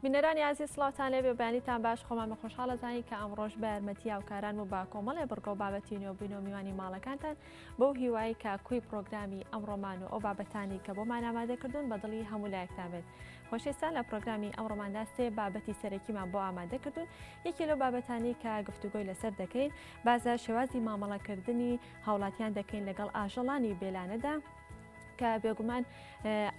بینەرانی ئازیز سڵاوتان لێبێ بەیانیتان باش خۆمان بە خۆشحاڵ ئەزانین کە ئەمڕۆش بە یارمەتی هاوکاران و بە کۆمەڵێ بڕگە و بابەتی نوێ بووینەوە میوانی ماڵەکانتان بەو هیوای کە کوی پرۆگرامی ئەمڕۆمان و ئەو بابەتانی کە بۆمان ئامادە کردوون بە دڵی هەموو لایەکتان بێت خۆشەویستان لە پرۆگرامی ئەمڕۆماندا سێ بابەتی سەرەکیمان بۆ ئامادە کردوون یەکێ لەو بابەتانی کە گفتوگۆی لەسەر دەکەین بازە شێوازی مامەڵەکردنی هاوڵاتیان دەکەین لەگەڵ ئاژەڵانی بێلانەدا کە بێگومان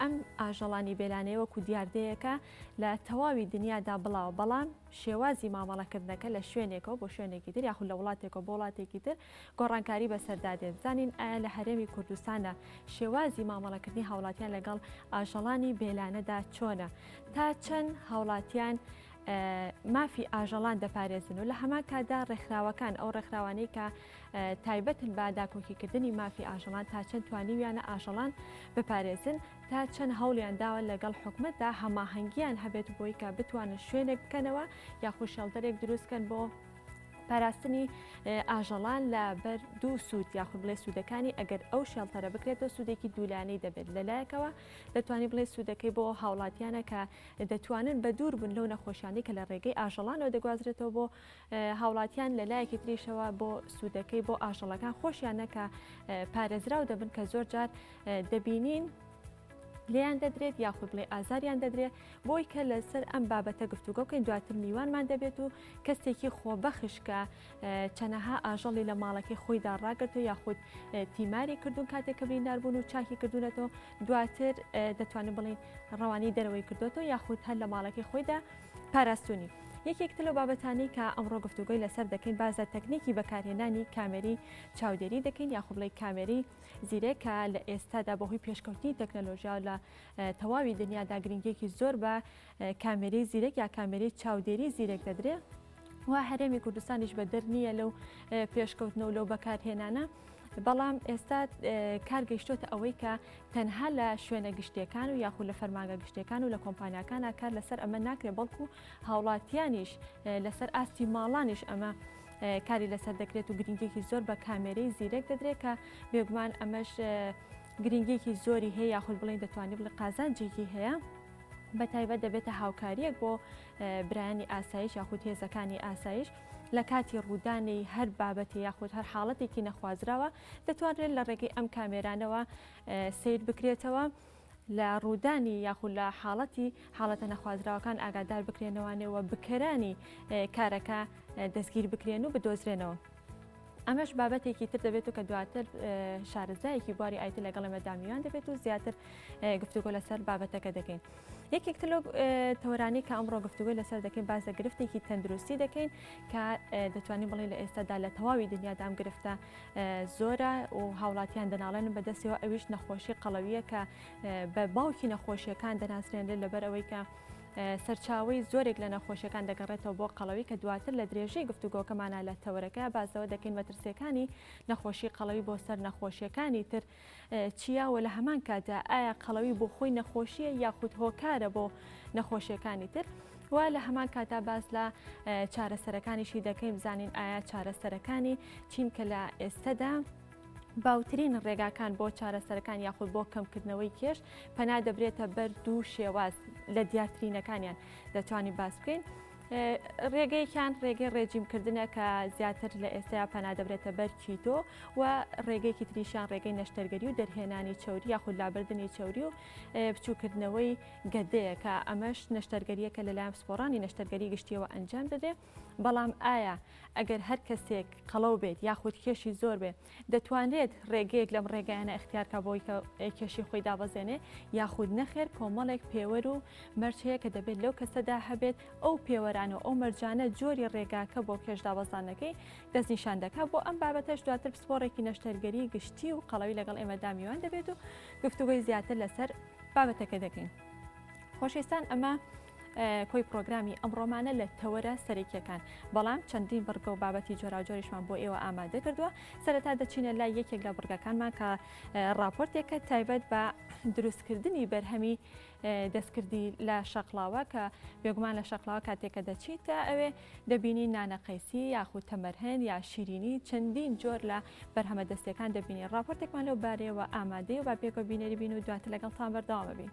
ئەم ئاژەڵانی بێلانەیە وەکو دیاردەیەکە لە تەواوی دنیادا بڵاوە بەڵام شێوازی مامەڵەکردنەکە لە شوێنێکەوە بۆ شوێنێکی تر یاخود لە وڵاتێکەوە بۆ وڵاتێکی تر گۆڕانکاری بەسەردا دێت بزانین ئایا لە هەرێمی کوردستانە شێوازی مامەڵەکردنی هاوڵاتیان لەگەڵ ئاژەڵانی بێلانەدا چۆنە تا چەند هاوڵاتیان مافی ئاژەڵان دەپارێزن و لە هەمان کاتدا ڕێکخراوەکان ئەو ڕێکخراوانەی کە تایبەتن بە داکۆکیکردنی مافی ئاژەڵان تا چەند توانیویانە ئاژەڵان بپارێزن تا چەند هەوڵیان داوە لەگەڵ حکومەتدا هەماهەنگیان هەبێت بۆی کە بتوانن شوێنێک بکەنەوە یاخود shelter ێک دروستکەن بۆ پاراستنی ئاژەڵان لە بەر دوو سوود یاخود بڵێ سوودەکانی ئەگەر ئەو shelter ە بکرێتەوە سوودێکی دوولانی دەبێت لەلایەکەوە دەتوانانی بڵێ سوودەکەی بۆ هاوڵاتیانە کە دەتوانن بە دوور بن لەو نەخۆشیانەی کە لە ڕێگەی ئاژەڵانەوە دەگوازرێتەوە بۆ هاوڵاتیان لە لایەکی تریشەوە بۆ سوودەکەی بۆ ئاژەڵەکان خۆشیانە کە پارێزراو دەبن کە زۆر جار دەبینین لێیان دەدرێت یاخود بڵێ ئازاریان دەدرێت بۆی کە لەسەر ئەم بابەتە گفتوگۆ بکەین دواتر میوانمان دەبێت و کەسێکی خۆبەخش کە چەنەها ئاژەڵی لە ماڵەکەی خۆیدا ڕاگرتو یاخود تیماری کردوون کاتێک کە بریندار بوون و چاکی کردوونەتەوە دواتر دەتوانین بڵین ڕەوانی دەرەوەی کردوێتەوە یاخود هەر لە ماڵەکەی خۆیدا پاراستونی. یەکێک تر لەو بابەتانەی کە ئەمڕۆ گفتوگۆی لەسەر دەکەین باس لە تەکنیکی بەکارهێنانی کامێری چاودێری دەکەین یاخود بڵێ کامێری زیرەک کە لە ئێستادا بەهۆی پێشکەوتنی تەکنەلۆژیا لە تەواوی دنیادا گرنگیەکی زۆر بە کامێری زیرەک یا کامێری چاودێری زیرەک دەدرێ و هەرێمی کوردستانیش بەدەر نییە لەو پێشکەوتنە و لەو بەکارهێنانە. بەڵام ئێستا کار گەیشتۆتە ئەوەی کە تەنها لە شوێنە گشتیەکان و یاخود لە فەرمانگە گشتیەکان و لە کۆمپانیاکانە کار لەسەر ئەمە ناکرێت بەڵکو هاوڵاتیانیش لەسەر ئاستی ماڵانیش ئەمە کاری لەسەر دەکرێت و گرنگێکی زۆر بە کامێرەی زیرەک دەدرێت کە بێگومان ئەمەش گرنگێکی زۆری هەیە یاخود بڵین دەتوانانی بڵێ قازانجێکی هەیە. بە تایبەت دەبێتە هاوکاریەک بۆ برایانی ئاسایش یاخود هێزەکانی ئاسایش لە کاتی ڕوودانی هەر بابەتی یاخود هەر حاڵەتێکی نەخوازراوە دەتوانرێت لە ڕێگەی ئەم کامێرانەوە سیر بکرێتەوە لە ڕوودانی یاخود لە حاڵەتی حاڵەتە نەخوازراوەکان ئاگادار بکرێنەوانەوە بکەرانی کارەکە دەستگیر بکرێن و بدۆزرێنەوە. ئەمەش بابەتێکی تر دەبێت و کە دواتر شارەزایەکی بواری IT لەگەڵ ئێمەدا میوان دەبێت و زیاتر گفتوگۆ لەسەر بابەتەکە دەکەین. یەکێک تر لەو تەوەرانەی کە ئەمڕۆ گفتوگۆی لەسەر دەکەین باس لە گرفتێکی تەندروستی دەکەین کە دەتوانین بڵێین لە ئێستادا لە تەواوی دنیادا ئەم گرفتە زۆرە و هاوڵاتیان دەناڵێنن بەدەستەوە ئەویش نەخۆشی قەڵەویە کە بە باوکی نەخۆشیەکان دەناسرێنرێت لەبەر ئەوەی کە سەرچاوەی زۆرێک لە نەخۆشیەکان دەگەڕێتەوە بۆ قەڵەوی کە دواتر لە درێژەی گفتوگۆکەمانە لە تەوەرەکە باس لەوە دەکەین مەترسیەکانی نەخۆشی قەڵەوی بۆ سەر نەخۆشیەکانی تر چییە و لە هەمان کاتدا ئایا قەڵەوی بۆ خۆی نەخۆشیە یاخود هۆکارە بۆ نەخۆشیەکانی تر و لە هەمان کاتا باس لە چارەسەرەکانیشی دەکەین بزانین ئایا چارەسەرەکانی چین کە لە ئێستەدا باوترین ڕێگاکان بۆ چارەسەرەکان یاخود بۆ کەمکردنەوەی کێش پەنا دەبرێتە بەر دوو شێواز لە دیارترینەکانیان دەتوانین باس بکەین. ڕێگەیەکیان ڕێگەی ڕێجیمکردنە کە زیاتر لە ئێستایا پەنا دەبرێتە بەر کیتۆ و ڕێگەیەکی تریشیان ڕێگەی نەشتەرگەری و دەرهێنانی چەوری یاخود لابردنی چەوری و بچووکردنەوەی گەدەیە کە ئەمەش نەشتەرگەریەکە لەلایەن پسپۆڕانی نەشتەرگەری گشتیەوە ئەنجام دەدرێت بەڵام ئایا ئەگەر هەر کەسێک قەڵەو بێت یاخود کێشی زۆر بێت دەتوانرێت ڕێگەیەک لەم ڕێگایانە ئیختیار کا بۆی کە کێشی خۆی دابەزێنێ یاخود نەخێر کۆمەڵێک پێوەر و مەرج هەیە کە دەبێت لەو کەسەدا هەبێت ئەو پێوەران و ئەو مەرجانە جۆری ڕێگاکە بۆ کێش دابەزاندنەکەی دەستنیشان دەکات بۆ ئەم بابەتەش دواتر پسپۆڕێکی نەشتەرگەری گشتی و قەڵەوی لەگەڵ ئێمەدا میوان دەبێت و گفتوگۆی زیاتر لەسەر بابەتەکە دەکەین. خۆشەویستان ئەمە کۆی پرۆگرامی ئەمڕۆمانە لە تەوەرە سەرەکیەکان بەڵام چەندین بڕگە و بابەتی جۆراوجۆریشمان بۆ ئێوە ئامادە کردووە سەرەتا دەچینە لای یەکێک لە بڕگەکانمان کە راپۆرتێکە تایبەت بە دروستکردنی بەرهەمی دەستکردی لە شەقڵاوە کە بێگومان لە شەقڵاوە کاتێکە دەچیتە ئەوێ دەبینی نانە قەیسی یاخود تەمەرهێن یا شیرینی چەندین جۆر لە بەرهەمە دەستەکان دەبینی راپۆرتێکمان لەو بارەیەوە ئامادەیە و با پێکەوە بینەری بین و دواتر لەگەڵتان بەردەوامە بین.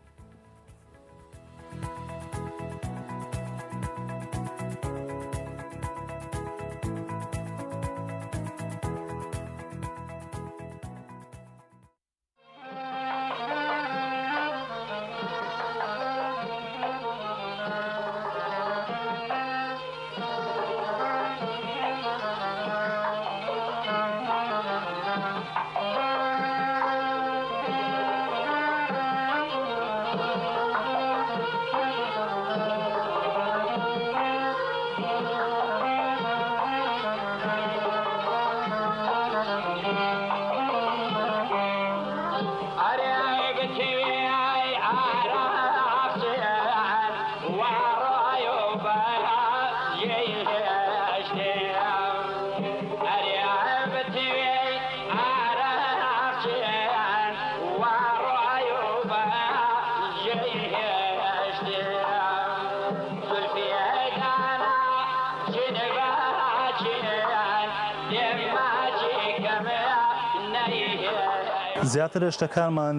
زیاتر شتەکانمان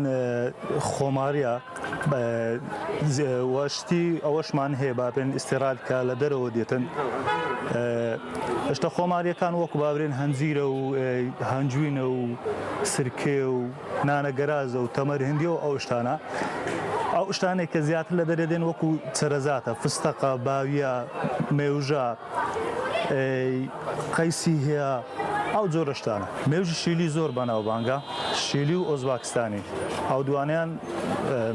خۆماریە وە شتی ئەوەشمان هەیە بابێن ئیسیراد کە لە دەرەوە دێتن شتە خۆماریەکان وەکو بابرێن هەنجیرە و هەنجوینە و سرکێ و نانە گەرازە و تەمەر هندی و ئەو شتانە ئەو شتانێک کە زیاتر لە دەرێ دێن وەکو چەرەزاتە فستەقە باویە مێوژە قەیسی هەیە ئەو جۆرە شتانە. مێوژی شیلی زۆر بەناوبانگە، شیلی و ئۆزباکستانی ئەو دوانەیان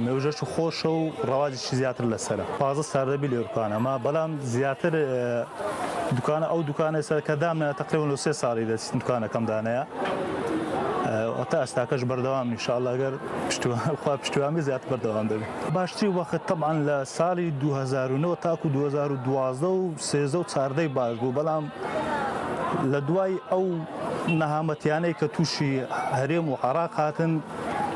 مێوژەش خۆشە و ڕەواجیشی زیاتر لەسەرە. 15 ساردەبی لێ دوکانەمە بەڵام زیاتر دوکانە ئەو دوکانە سەر کە دامنا تقریبا لە سێ ساڵی دەچین دوکانەکەم دانەیە تا ئێستاکەش بەردەوام ان شاء الله گەر پشتیوان خوا پشتیوان بێ زیاتر بەردەوام دەبین. باشترین وەخت تەبعەن لە ساڵی 2009 تاکو 2012 و 13 و 14 باش بوو بەڵام لە دوای ئەو نەهامەتیانەی کە تووشی هەرێم و عراق هاتن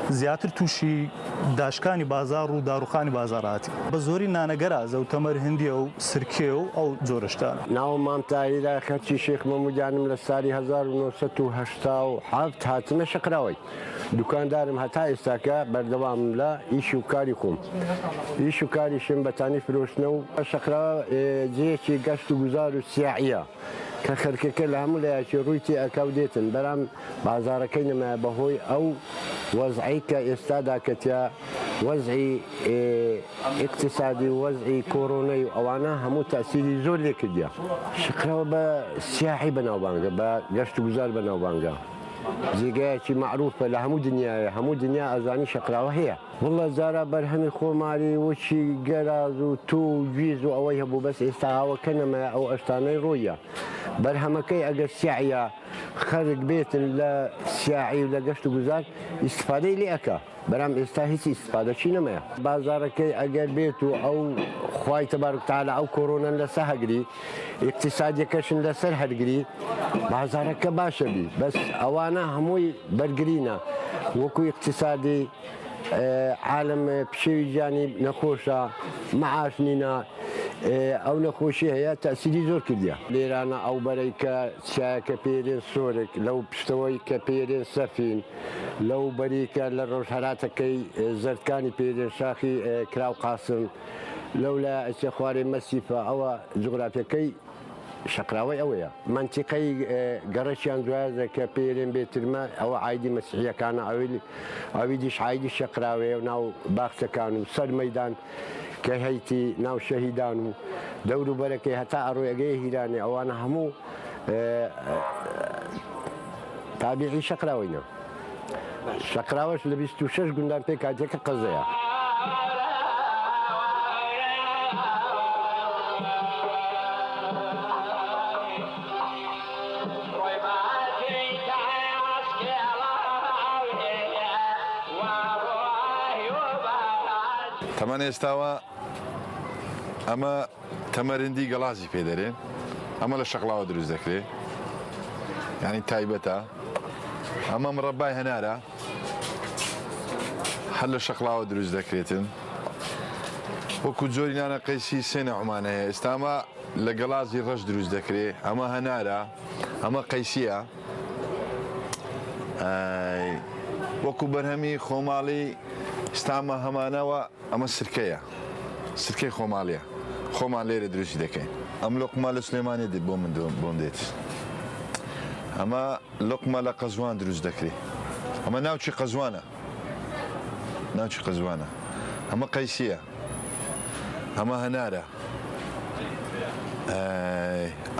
زیاتر تووشی داشکانی بازار و داروخانی بازار هاتی بە زۆری نانەگەرازە و تەمەر هندیە و سرکێ و ئەو جۆرە شتانە. ناوم مام تاهیرە خەرکی شێخ مەمودانم لە سالی 1987 هاتمە شەقراوەی. دوکاندارم هەتا ئێستاکە بەردەوامم لە ئیش و کاری خۆم ئیش و کاریشم بەتانی فرۆشتنە و شەقراوە جێیەکی گەشت و گوزار و سیاحیە کە خەرکەکە لە هەموو لایەکی ڕووی تێ ئەکا و دێتن بەرام بازارەکەی نەمایە بەهۆی ئەو وەزعەی کە ئێستا داکەتیا وەزعی ئیقتیسادی و وەزعی کۆرۆنەی و ئەوانە هەموو تەسیری زۆر لێ کردیە شەقراوە بە سیاحی بەناوبانگە بە گەشت و گوزار بەناوبانگە. جێگایەکی مەعروفە لە هەموو دنیایە هەموو دنیا ئەزانی شەقراوە هەیە. وەڵا جارا بەرهەمی خۆماری وەکی گەراز و تو و گویز و ئەوەی هەبوو بەس ئێستا ئاوەکە نەمایە ئەو ئەشتانەی ڕۆیە بەرهەمەکەی ئەگەر سیاعیە خەرک بێتن لە سیاعی و لە گەشت و گوزار ئیستفادەی لێ ئەکا. برام ئێستا هیچ ئیستفادەکی نەمایە بازارەکەی ئەگەر بێت و ئەو خوای تەبارک تعالی ئەو کۆرۆنەن لەسە هەگری ئیقتیسادیەکەشن لەسەر هەرگری بازارەکە باشە بی بەس ئەوانە هەمووی بەرگرینە وەکو ئیقتیسادی عالم پشێوی گیانی نەخۆشە معاش نینە ئەو نەخۆشی هەیە تەسیری زۆر کردیە لێرانە ئەو بەرەی کە چیایەکە پێرێن سۆرک لەو پشتەوەی کە پێرێن سەفین لەو بەری کە لە ڕۆژهەلاتەکەی زەردکانی پێرێن شاخی کراو قاسم لەو لایە ئەچێ خوارێ مەسیفە ئەوە جوگرافیەکەی شەقراوەی ئەوەیە مەنتیقەی گەڕەکیان جوازە کە پێرێن بێترمە ئەوە عایدی مەسیحیەکانە ئەوی ئەوی دیش عایدی شەقراوەیە و ناو باخچەکان و سەر مەیدان کە هەیتی ناو شەهیدان و دەور و بەرەکەی هەتا ئەڕۆی ئەگەیە هیرانێ ئەوانە هەموو تابیعی شەقراوەینە. شەقراوەش لە 26 گوندان پێکهاتیە کە قەزەیە. تەمەن ئێستاوە ئەمە تەمەرندی گەڵازی پێ دەرێن ئەمە لە شەقڵاوە دروست دەکرێ یعنی تایبەتە ئەمە مڕەبای هەنارە هەر لە شەقڵاوە دروست دەکرێتن وەکو جۆری نانە قەیسی سێ نەعمان هەیە ئێستامە لە گەڵازی ڕەش دروست دەکرێ ئەمە هەنارە ئەمە قەیسیە وەکو بەرهەمی خۆماڵی ستامە هەمانەوە ئەمە سرکەیە سرکەی خۆماڵیە خۆمان لێرە دروستی دەکەین ئەم لقمە لە سلێمانی دێت بۆ من بۆم دێت ئەمە لقمە لە قەزوان دروست دەکرێت ئەمە ناوچی قەزوانە ناوچی قەزوانە ئەمە قەیسیە ئەمە هەنارە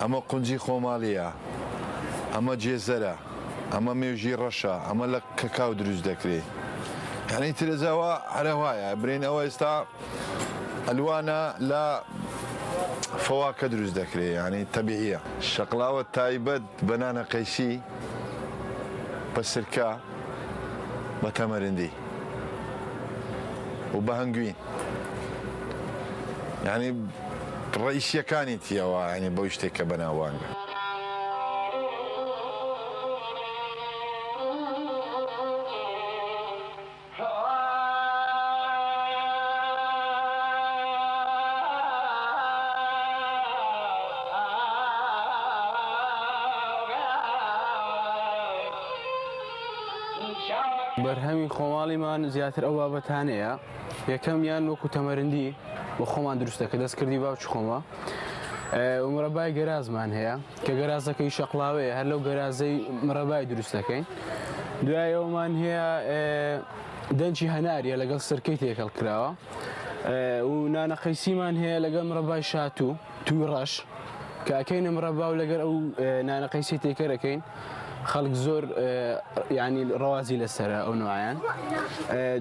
ئەمە قونجی خۆماڵیە ئەمە جێزەرە ئەمە مێژی ڕەشە ئەمە لە کەکاو دروست دەکرێت یعنی ترەزەوە هەرە وایە برین ئەوە ئێستا ئەلوانە لە فەواکە دروست دەکرێت ینی تەبیعە شەقلاوە تایبەت بە نانە قەیسی بە سرکە بە تەمەرندی و بە هەنگوین یعنی ڕئیسیەکانی تیەوە ینی بەو شتێک کە بەناوبانگە. بەرهەمی خۆماڵیمان زیاتر ئەو بابەتانەیە، یەکەمیان وەکو تەمەرندی بۆ خۆمان دروست دەکە دەستکردی باوکی خۆمە و مرەبای گەرازمان هەیە کە گەرازەکەی شەقلاوەیە هەر لەو گەرازەی مرەبای دروست دەکەین دوای ئەومان هەیە دەنکی هەناریە لەگەڵ سرکەی تێکەڵ کراوە و نانە قەیسیمان هەیە لەگەڵ مرەبای شاتوو توی ڕەش کە ئەکەینە مڕەبا و لەگەر ئەو نانە قەیسی تێکەر ئەکەین خەڵک زۆر ینی ڕەوازی لەسرە ئەو نوعیان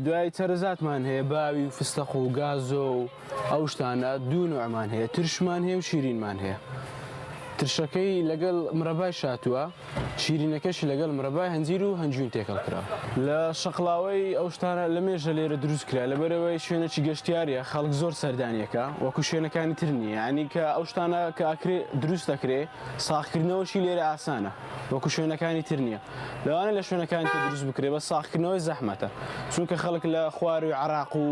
دوای چەرەزاتمان هەیە باوی و فستەق و گازۆ و ئەو شتانە دوو نوعمان هەیە ترشمان هەیە و شیرینمان هەیە ترشەکەی لەگەڵ مرەبای شاتووە شیرینەکەشی لەگەڵ مرەبای هەنجیر و هەنجوین تێکەڵ کراوە. لە شەقڵاوەی ئەو شتانە لە مێژە لێرە دروست کرا لەبەرئەوەی شوێنێکی گەشتیاریە خەڵک زۆر سەردانی ئەکا وەکو شوێنەکانی تر نییە یانی کە ئەو شتانە کە ئەکرێ دروست ئەکرێ ساغکردنەوەشی لێرە ئاسانە وەکو شوێنەکانی تر نییە لەوانەیە لە شوێنەکانی تر دروست بکرێ بەس ساغکردنەوەی زەحمەتە چونکە خەڵک لە خواروی عێراق و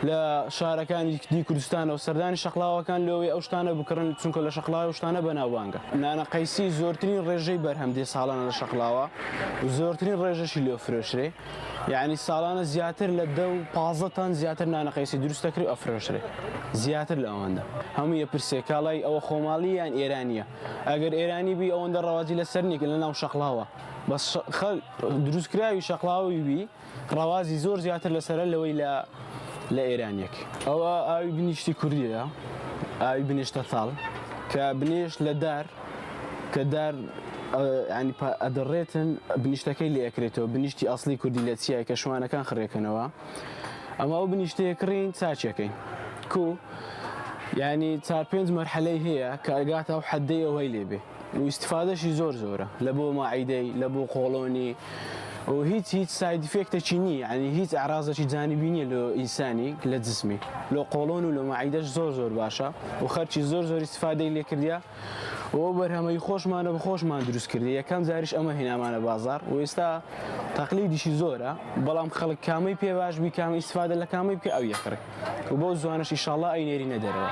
لە شارەکانی دی کوردستانەوە سەردانی شەقڵاوەکان لۆوەی ئەو شتانە بکڕن چونکە لە شەقڵاوە ئەو شتانە بەناوبانگە. نانە قەیسی زۆرترین ڕێژەی بەرهەم دێ ساڵانە لە شەقڵاوە و زۆرترین ڕێژەشی لۆ فرۆشرێ یعنی ساڵانە زیاتر لە دە و 15 تەن زیاتر نانە قەیسی دروست دەکرێ و ئەفرۆشرێ زیاتر لە ئەوەندە هەموو یەپرسێ کاڵای ئەوە خۆماڵی یان ئێرانیە ئەگەر ئێرانی بی ئەوەندە ڕەواجی لەسەر نیە لە ناو شەقڵاوە بەس دروستکراوی شەقڵاوی بی ڕەوازی زۆر زیاتر لەسەرە لەوەی لە لە ئێرانیەک. ئەوە ئاوی بنیشتی کوردیە ئاوی بنیشتە تاڵ کە بنێشت لە دار کە دار ینی ئەدڕێتن بنیشتەکەی لێ ئەکرێتەوە بنیشتی ئەسلی کوردی لە چیای کە شوانەکان خڕێکەنەوە ئەمە ئەو بنیشتەیە کڕین چاچەکەین کو ینی چار پێنج مەرحەلەی هەیە کە ئەگاتە ئەو حەدەی ئەوەی لێبێ و ئیستفادەشی زۆر زۆرە لە بۆ مەعیدەی لە بۆ قۆڵۆنی و هیچ هیچ side effect ێکی نییە یعنی هیچ ئەعرازێکی جانبی نییە لۆ ئینسانی لە جسمی لۆ قۆڵۆن و لۆ مەعیدەش زۆر زۆر باشە و خەرکی زۆر زۆر ئیستفادەی لێ کردیە و ئەو بەرهەمەی خۆشمانە بە خۆشمان دروست کردی یەکەم جاریش ئەمە هێنامانە بازار و ئێستا تەقلیدیشی زۆرە بەڵام خەڵک کامەی پێ باش بی کامە ئیستفادە لە کامەی بکە ئەو یەکڕێ و بەو زوانەش ئیشاڵا ئەینێرینە دەرەوە.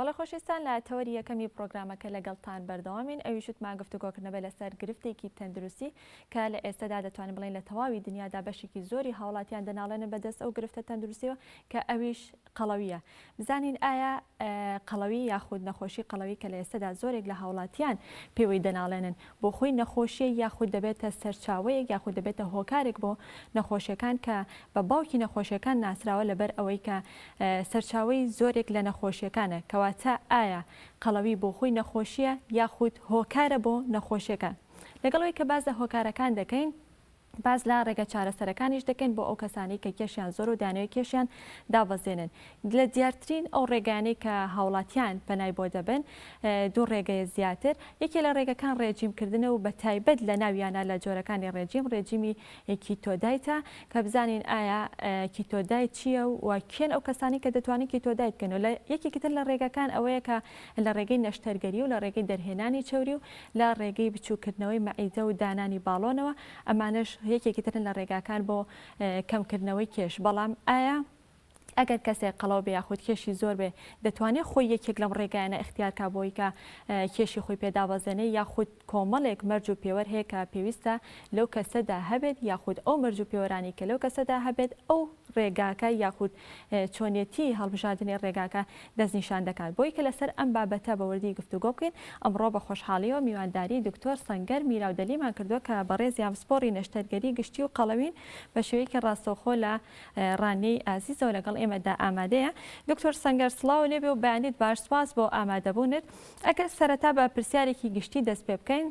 بەڵێ خۆشەویستان لە تەوەری یەکەمی پرۆگرامەکە لەگەڵتان بەردەوامین ئەویش وتمان گفتوگۆکردنەوە لەسەر گرفتێکی تەندروستی کە لە ئێستەدا دەتوانین بڵێین لە تەواوی دنیادا بەشێکی زۆری هاوڵاتیان دەناڵێنن بەدەست ئەو گرفتە تەندروستیەوە کە ئەویش قەڵەویە بزانین ئایا قەڵەوی یاخود نەخۆشی قەڵەوی کە لە ئێستەدا زۆرێک لە هاوڵاتیان پێوەی دەناڵێنن بۆ خۆی نەخۆشیە یاخود دەبێتە سەرچاوەیەک یاخود دەبێتە هۆکارێک بۆ نەخۆشیەکان کە بە باوکی نەخۆشیەکان ناسراوە لەبەر ئەوەی کە سەرچاوەی زۆرێک لە نەخۆشیەکانە کەواتە ئایا قەڵەوی بۆ خۆی نەخۆشیە یاخود هۆکارە بۆ نەخۆشیەکان لەگەڵ ئەوەی کە باس لە هۆکارەکان دەکەین باس لە ڕێگە چارەسەرەکانیش دەکەین بۆ ئەو کەسانەی کە کێشیان زۆرە و دەیانەوێت کێشیان دابەزێنن. لە دیارترین ئەو ڕێگایانەی کە هاوڵاتیان پەنای بۆ دەبەن دوو ڕێگەیە زیاتر، یەکێ لە ڕێگەکان ڕێجیم کردنە و بە تایبەت لە ناویانە لە جۆرەکانی ڕێجیم ڕێجیمی keto diet ە کە بزانین ئایا keto diet چییە و کێن ئەو کەسانەی کە دەتوانن keto diet بکەن و لە یەکێکی تر لە ڕێگەکان ئەوەیە کە لە ڕێگەی نەشتەرگەری و لە ڕێگەی دەرهێنانی چەوری و لە ڕێگەی بچووککردنەوەی مەعیدە و دانانی باڵۆنەوە، ئەمانەش یەکێکی ترن لە ڕێگاکان بۆ کەمکردنەوەی کێش، بەڵام ئایا ئەگەر کەسێک قەڵەو بێ یاخود کێشی زۆر بێ دەتوانێت خۆی یەکێک لەم ڕێگایانە ئیختیار کا بۆی کە کێشی خۆی پێ دابەزێنێ یاخود کۆمەڵێک مەرج و پێوەر هەیە کە پێویستە لەو کەسەدا هەبێت یاخود ئەو مەرج و پێوەرانەی کە لەو کەسەدا هەبێت ئەو ڕێگاکە یاخود چۆنیەتی هەڵبژاردنی ڕێگاکە دەستنیشان دەکات. بۆی کە لەسەر ئەم بابەتە بە وردی گفتوگۆ بکەین، ئەمڕۆ بە خۆشحاڵیەوە میوانداری دکتۆر سەنگەر میراودەلیمان کردووە کە بەڕێزیان پسپۆڕی نەشتەرگەری گشتی و قەڵەوین بە شێوەیەکی ڕاستەوخۆ لە ڕانیەی ئازیزەوە لەگەڵ ئێمەدا ئامادەیە. دکتۆر سەنگەر سڵاو لێبێ و بەیانیت باش سوپاس بۆ ئامادەبوونت. ئەگەر سەرەتا بە پرسیارێکی گشتی دەست پێ بکەین،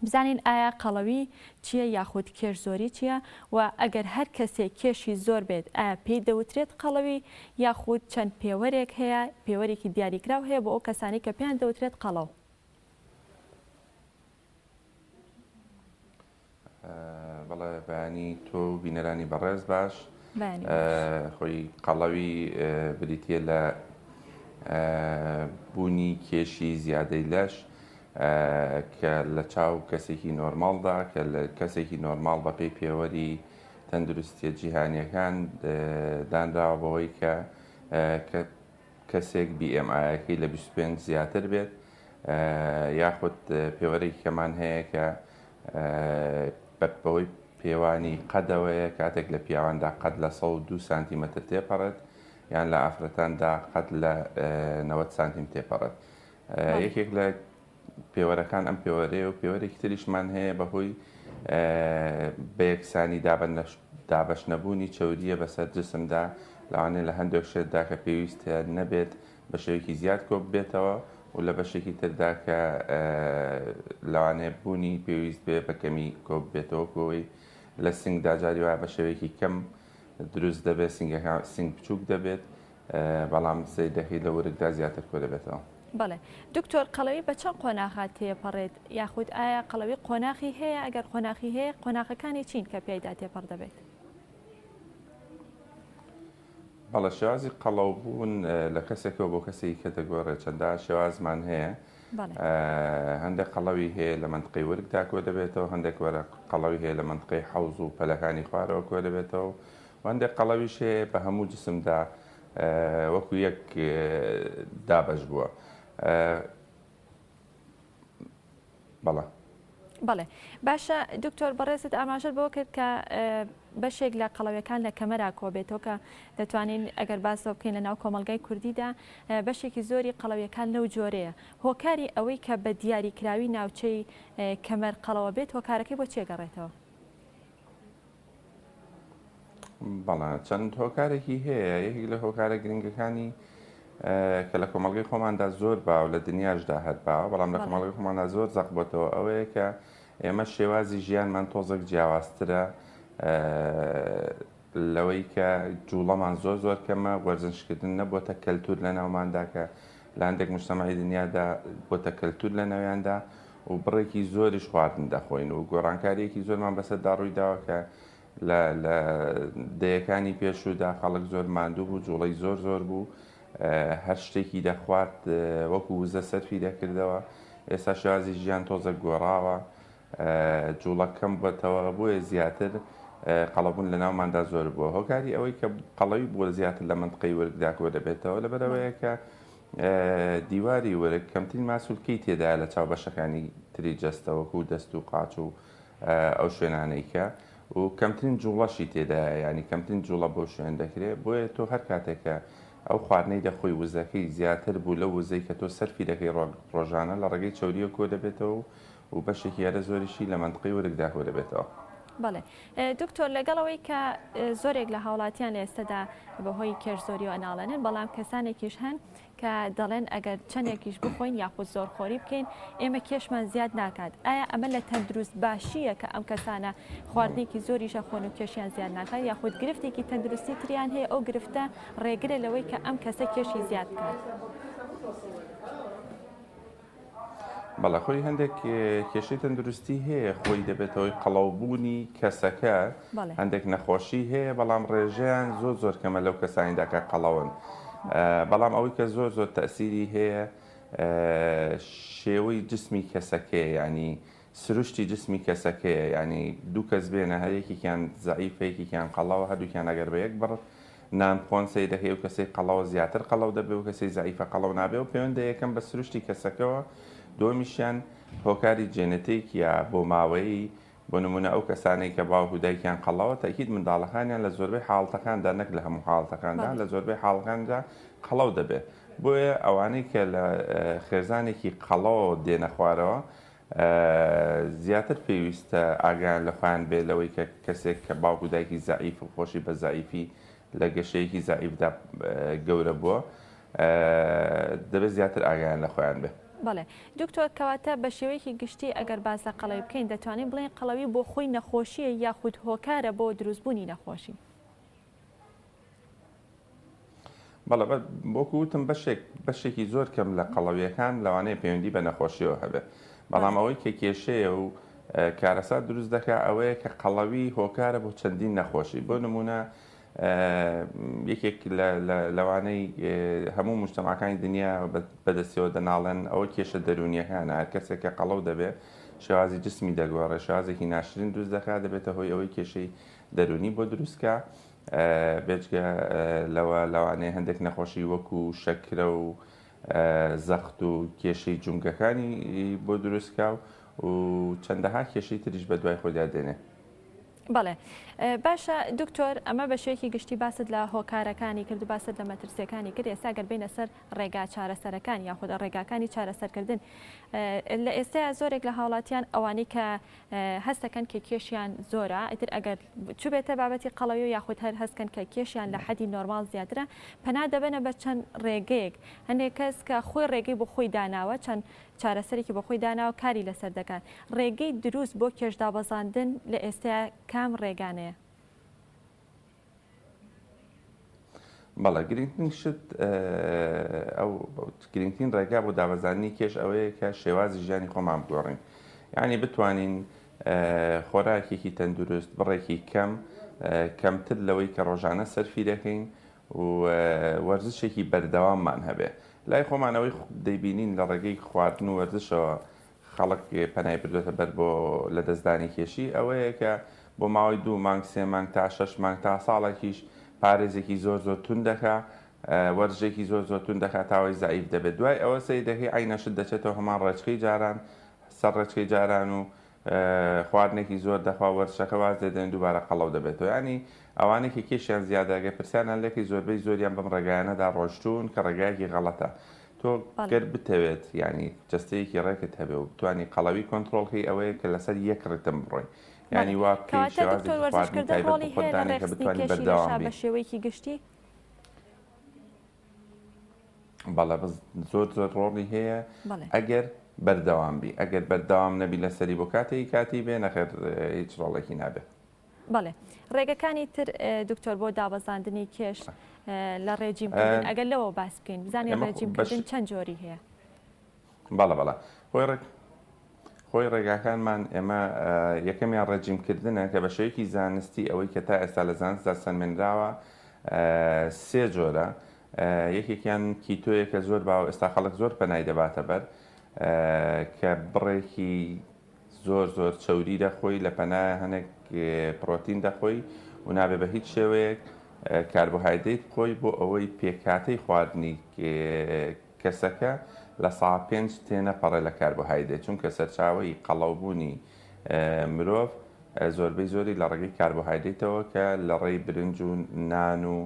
بزانین ئایا قەڵەوی چییە یاخود کێش زۆری چییە و ئەگەر هەر کەسێک کێشی زۆر بێت ئایا پێی دەوترێت قەڵەوی یاخود چەند پێوەرێک هەیە پێوەرێکی دیاریکراو هەیە بۆ ئەو کەسانەی کە پێیان دەوترێت قەڵەو؟ بەڵێ بەیانی تۆ و بینەرانی بەڕێز باش. خۆی قەڵەوی بریتییە لە بوونی کێشی زیادەی لەش کە لە چاو کەسێکی نۆرماڵدا کە لە کەسێکی نۆرماڵ بەپێی پێوەری تەندروستیە جیهانیەکان دانراوە بەوەی کە کە کەسێک BMI ەکەی لە 25 زیاتر بێت یاخود پێوەرێکی کەمان هەیە کە بەوەی پێوانی قەدەوەیە کاتێک لە پیاواندا قەد لە 102 سانتیمەتر تێپەڕێت یان لە ئافرەتاندا قەد لە 90 سانتیم تێپەڕێت یەکێک لە پێوەرەکان ئەم پێوەرەیە و پێوەرێکی تریشمان هەیە بەهۆی بەیەکسانی دابەش نەبوونی چەورییە بەسەر جسمدا، لەوانەیە لە هەندێک شتدا کە پێویستە نەبێت بە شێوەیەکی زیاد کۆببێتەوە و لە بەشێکی تردا کە لەوانەیە بوونی پێویست بێ بە کەمی کۆببێتەوە وەکو ئەوەی لە سنگدا جاری وایە بە شێوەیەکی کەم دروست دەبێت سنگەکە سنگ بچووک دەبێت بەڵام سەیر دەکەیت لە ورگدا زیاتر کۆدەبێتەوە. بەڵێ دکتۆر قەڵەوی بە چەند قۆناغا تێپەڕێت یاخود ئایا قەڵەوی قۆناخی هەیە ئەگەر قۆناخی هەیە قۆناخەکانی چین کە پیایدا تێپەڕ دەبێت؟ بەڵێ شێوازی قەڵەو بوون لە کەسێکەوە بۆ کەسێکی کە دەگۆڕێت چەندان شێوازمان هەیە هەندێک قەڵەوی هەیە لە مەنتقەی ورگدا کۆ دەبێتەوە هەندێک وەرە قەڵەوی هەیە لە مەنتقەی حەوز و پەلەکانی خوارەوە کۆ دەبێتەوە و هەندێک قەڵەویش هەیە بە هەموو جسمدا وەکو یەک دابەش بووە. بەڵێ. بەڵێ باشە دکتۆر بەڕێزت ئاماژەت بەوە کرد کە بەشێک لە قەڵەویەکان لە کەمەرا کۆبێتەوە کە دەتوانین ئەگەر باس لەوە بکەین لە ناو کۆمەڵگای کوردیدا بەشێکی زۆری قەڵەویەکان لەو جۆرەیە هۆکاری ئەوەی کە بە دیاریکراوی ناوچەی کەمەر قەڵەوە بێت هۆکارەکەی بۆ چێ گەڕێتەوە؟ بەڵێ چەند هۆکارێکی هەیە یەکێک لە هۆکارە گرنگەکانی کە لە کۆمەڵگەی خۆماندا زۆر باو لە دنیاشدا هەر باوە بەڵام لە کۆمەڵگەی خۆماندا زۆر زەق بۆتەوە ئەوەیە کە ئێمە شێوازی ژیانمان تۆزێک جیاوازترە لەوەی کە جوڵەمان زۆر زۆر کەمە وەرزشکردن نەبووەتە کەلتور لە ناوماندا کە لە هەندێک مجتەمەعی دنیادا بۆتە کەلتور لە ناویاندا و بڕێکی زۆریش خواردن دەخۆین و گۆڕانکارییەکی زۆرمان بەسەردا ڕوویداوە کە لە لە دەیەکانی پێشوودا خەڵک زۆر ماندوو بوو جوڵەی زۆر زۆر بوو هەر شتێکی دەخوارد وەکو وزە سەرفی دەکردەوە ئێستا شێوازی ژیان تۆزێک گۆڕاوە جوڵە کەم بووەتەوە بۆیە زیاتر قەڵەبوون لە ناوماندا زۆر بووە هۆکاری ئەوەی کە قەڵەوی بووە زیاتر لە مەنتقەی ورگدا کۆ دەبێتەوە لەبەرئەوەیە کە دیواری ورگ کەمترین ماسولکەی تێدایە لە چاو بەشەکانی تری جەستە وەکو دەست و قاچ و ئەو شوێنانەی کە و کەمترین جوڵەشی تێدایە یانی کەمترین جوڵە بەو شوێن دەکرێت بۆیە تۆ هەر کاتێک کە ئەو خواردنەی دەخۆی وزەکەی زیاتر بوو لەو وزەی کە تۆ سەرفی دەکەی ڕۆژانە لە ڕێگەی چەورییەوە کۆ دەبێتەوە و بەشێکی هەرە زۆریشی لە مەنتقەی ورگدا کۆ دەبێتەوە. بەڵێ دکتۆر لەگەڵ ئەوەی کە زۆرێک لە هاوڵاتیان لە ئێستەدا بەهۆی کێش زۆریەوە ئەناڵێنن بەڵام کەسانێکیش هەن کە دەڵێن ئەگەر چەندێکیش بخۆین یاخود زۆرخۆری بکەین ئێمە کێشمان زیاد ناکات ئایا ئەمە لە تەندروست باشیە کە ئەم کەسانە خواردنێکی زۆریش ئەخۆن و کێشیان زیاد ناکات یاخود گرفتێکی تەندروستی تریان هەیە ئەو گرفتە ڕێگرە لەوەی کە ئەم کەسە کێشی زیاد بکات؟ بەڵێ خۆی هەندێک کێشەی تەندروستی هەیە خۆی دەبێتە هۆی قەڵەوبوونی کەسەکە هەندێک نەخۆشی هەیە بەڵام ڕێژەیان زۆر زۆر کەمە لەو کەسانیدا کە قەڵەون بەڵام ئەوەی کە زۆر زۆر تەسیری هەیە شێوەی جسمی کەسەکەیە ینی سروشتی جسمی کەسەکەیە ینی دوو کەس بێنە هەر یەکێکیان زەعیفە یەکێکیان قەڵەوە هەردووکیان ئەگەر بە یەک بڕ نان بخۆن سەیر دەکەی ئەو کەسەی قەڵەوە زیاتر قەڵەو دەبێ و کەسەی زەعیفە قەڵەو نابێ و پەیوەندە یەکەم بە سروشتی کەسەکەوە دووەمیشیان هۆکاری جێنەتیک یا بۆماوەیی بۆ نمونە ئەو کەسانەی کە باوک و دایکیان قەڵەوە تەئکید منداڵەکانیان لە زۆربەی حاڵتەکاندا نەک لە هەموو حاڵتەکاندا لە زۆربەی حاڵەکاندا قەڵەو دەبێ بۆیە ئەوانەی کە لە خێزانێکی قەڵەوە دێنە خوارەوە زیاتر پێویستە ئاگایان لە خۆیان بێ لەوەی کە کەسێک کە باوک و دایکی زەعیف و خۆشی بە زەعیفی لە گەشەیەکی زەعیفدا گەورە بووە دەبێت زیاتر ئاگایان لە خۆیان بێ. بەڵێ دکتۆر کەواتە بە شێوەیەکی گشتی ئەگەر باس لە قەڵەوی بکەین دەتوانین بڵێین قەڵەوی بۆ خۆی نەخۆشییە یاخود هۆکارە بۆ دروستبوونی نەخۆشی؟ بەڵێ وەکو وتم بەشێک بەشێکی زۆر کەم لە قەڵەویەکان لەوانەیە پەیوەندی بە نەخۆشیەوە هەبێ بەڵام ئەوەی کە کێشەیە و کارەسات دروست دەکا ئەوەیە کە قەڵەوی هۆکارە بۆ چەندین نەخۆشی بۆ نمونە یەکێک لەوانەی هەموو مجتەماکانی دنیا بەدەستەوە دەناڵێن ئەوە کێشە دەروونیەکانە هەر کەسێک کە قەڵەو دەبێ شێوازی جسمی دەگۆڕێ شێوازێکی ناشرین دروست دەکات دەبێتە هۆی ئەوەی کێشەی دەروونی بۆ دروستکە بێجگە لەوە لەوانەیە هەندێک نەخۆشی وەکو شەکرە و زەخت و کێشەی جومگەکانی بۆ دروستکا و چەندەها کێشەی تریش بەدوای خۆیدا دێنێ. بەڵێ باشە دکتۆر ئەمە بە شێوەیەکی گشتی باست لە هۆکارەکانی کرد و باست لە مەترسیەکانی کرد ئێستا گەر بینە سەر ڕێگا چارەسەرەکان یاخود ڕێگاکانی چارەسەرکردن لە ئێستایا زۆرێک لە هاوڵاتیان ئەوانەی کە هەستەکەن کە کێشیان زۆرە ئیتر ئەگەر چوبێتە بابەتی قەڵەوی و یاخود هەر هەستکەن کە کێشیان لە حەدی نۆرماڵ زیاترە پەنا دەبەنە بە چەند ڕێگەیەک هەندێک کەس کە خۆی ڕێگەی بۆ خۆی داناوە چەند چارەسەرێکی بۆ خۆی داناوە کاری لەسەر دەکات ڕێگەی دروست بۆ کێش دابەزاندن لە ئێستایا کام ڕێگانەیە؟ بەڵێ گرنگترین شت ئەو گرنگترین ڕێگا بۆ دابەزاندنی کێش ئەوەیە کە شێوازی ژیانی خۆمان بگۆڕین یعنی بتوانین خۆراکێکی تەندروست بڕێکی کەم کەمتر لەوەی کە ڕۆژانە سەرفی دەکەین و وەرزشێکی بەردەواممان هەبێ لای خۆمانەوەی دەیبینین لە ڕێگەی خواردن و وەرزشەوە خەڵک پەنای بردۆتە بەر بۆ لەدەستدانی کێشی ئەوەیە کە بۆ ماوەی دوو مانگ سێ مانگ تا شەش مانگ تا ساڵێکیش پارێزێکی زۆر زۆر توند دەکا وەرزشێکی زۆر زۆر توند دەکا تاوەی زەعیف دەبێت دوای ئەوە سەیر دەکەی عەینە شت دەچێتەوە هەمان ڕێچکەی جاران سەر ڕێچکەی جاران و خواردنێکی زۆر دەخوا وەرزشەکە واز لێ دێن دووبارە قەڵەو دەبێتەوە یانی ئەوانەی کە کێشیان زیادە گەر پرسیاریان لێکەی زۆربەی زۆریان بەم ڕێگایانەدا ڕۆشتوون کە ڕێگایەکی غەڵەتە تۆ گەر بتەوێت یانی جەستەیەکی ڕێکت هەبێ و بتوانی قەڵەوی کۆنترۆڵ کەی ئەوەیە کە لەسەر یەک ڕیتم بڕۆی یانی وا بکەی کەواتە دکتۆر شێوازێکی وەرزش خواردنی کردن تایبەت بە ڕۆڵی خۆت هەیە لە دانێ کە ڕێکخستنی بتوانی کێشی بەردەوام لەشا بی. بە شێوەیەکی گشتی؟ بەڵێ بەس زۆر زۆر ڕۆڵی هەیە بەڵێ. ئەگەر بەردەوام بی ئەگەر بەردەوام نەبی لەسەری بۆ کاتێکی کاتی بێ نەخێر هیچ ڕۆڵێکی نابێ. بەڵێ ڕێگەکانی تر دکتۆر بۆ دابەزاندنی کێش لە ڕێجیم کردن ئەگەر لەوە باس بکەین بزانین ڕێجیم کردن چەند جۆری هەیە؟ بەڵێ بەڵێ خۆی ڕێک خۆی ڕێگاکانمان ئێمە یەکەمیان ڕێجیم کردنە کە بە شێوەیەکی زانستی ئەوەی کە تا ئێستا لە زانستدا سەلمێنراوە سێ جۆرە یەکێکیان کیتۆیە کە زۆر باو ئێستا خەڵک زۆر پەنای دەباتە بەر کە بڕێکی زۆر زۆر چەوری دەخۆی لە پەنایە هەنێک پڕۆتین دەخۆی و نابێ بە هیچ شێوەیەک کاربۆهایدرەیت بخۆی بۆ ئەوەی پێکهاتەی خواردنی کەسەکە لە سا پێنج تێنەپەڕێ لە کاربۆهایدرەیت چونکە سەرچاوەی قەڵەوبوونی مرۆڤ زۆربەی زۆری لە ڕێگەی کاربۆهایدرەیتەوە کە لە ڕێی برنج و نان و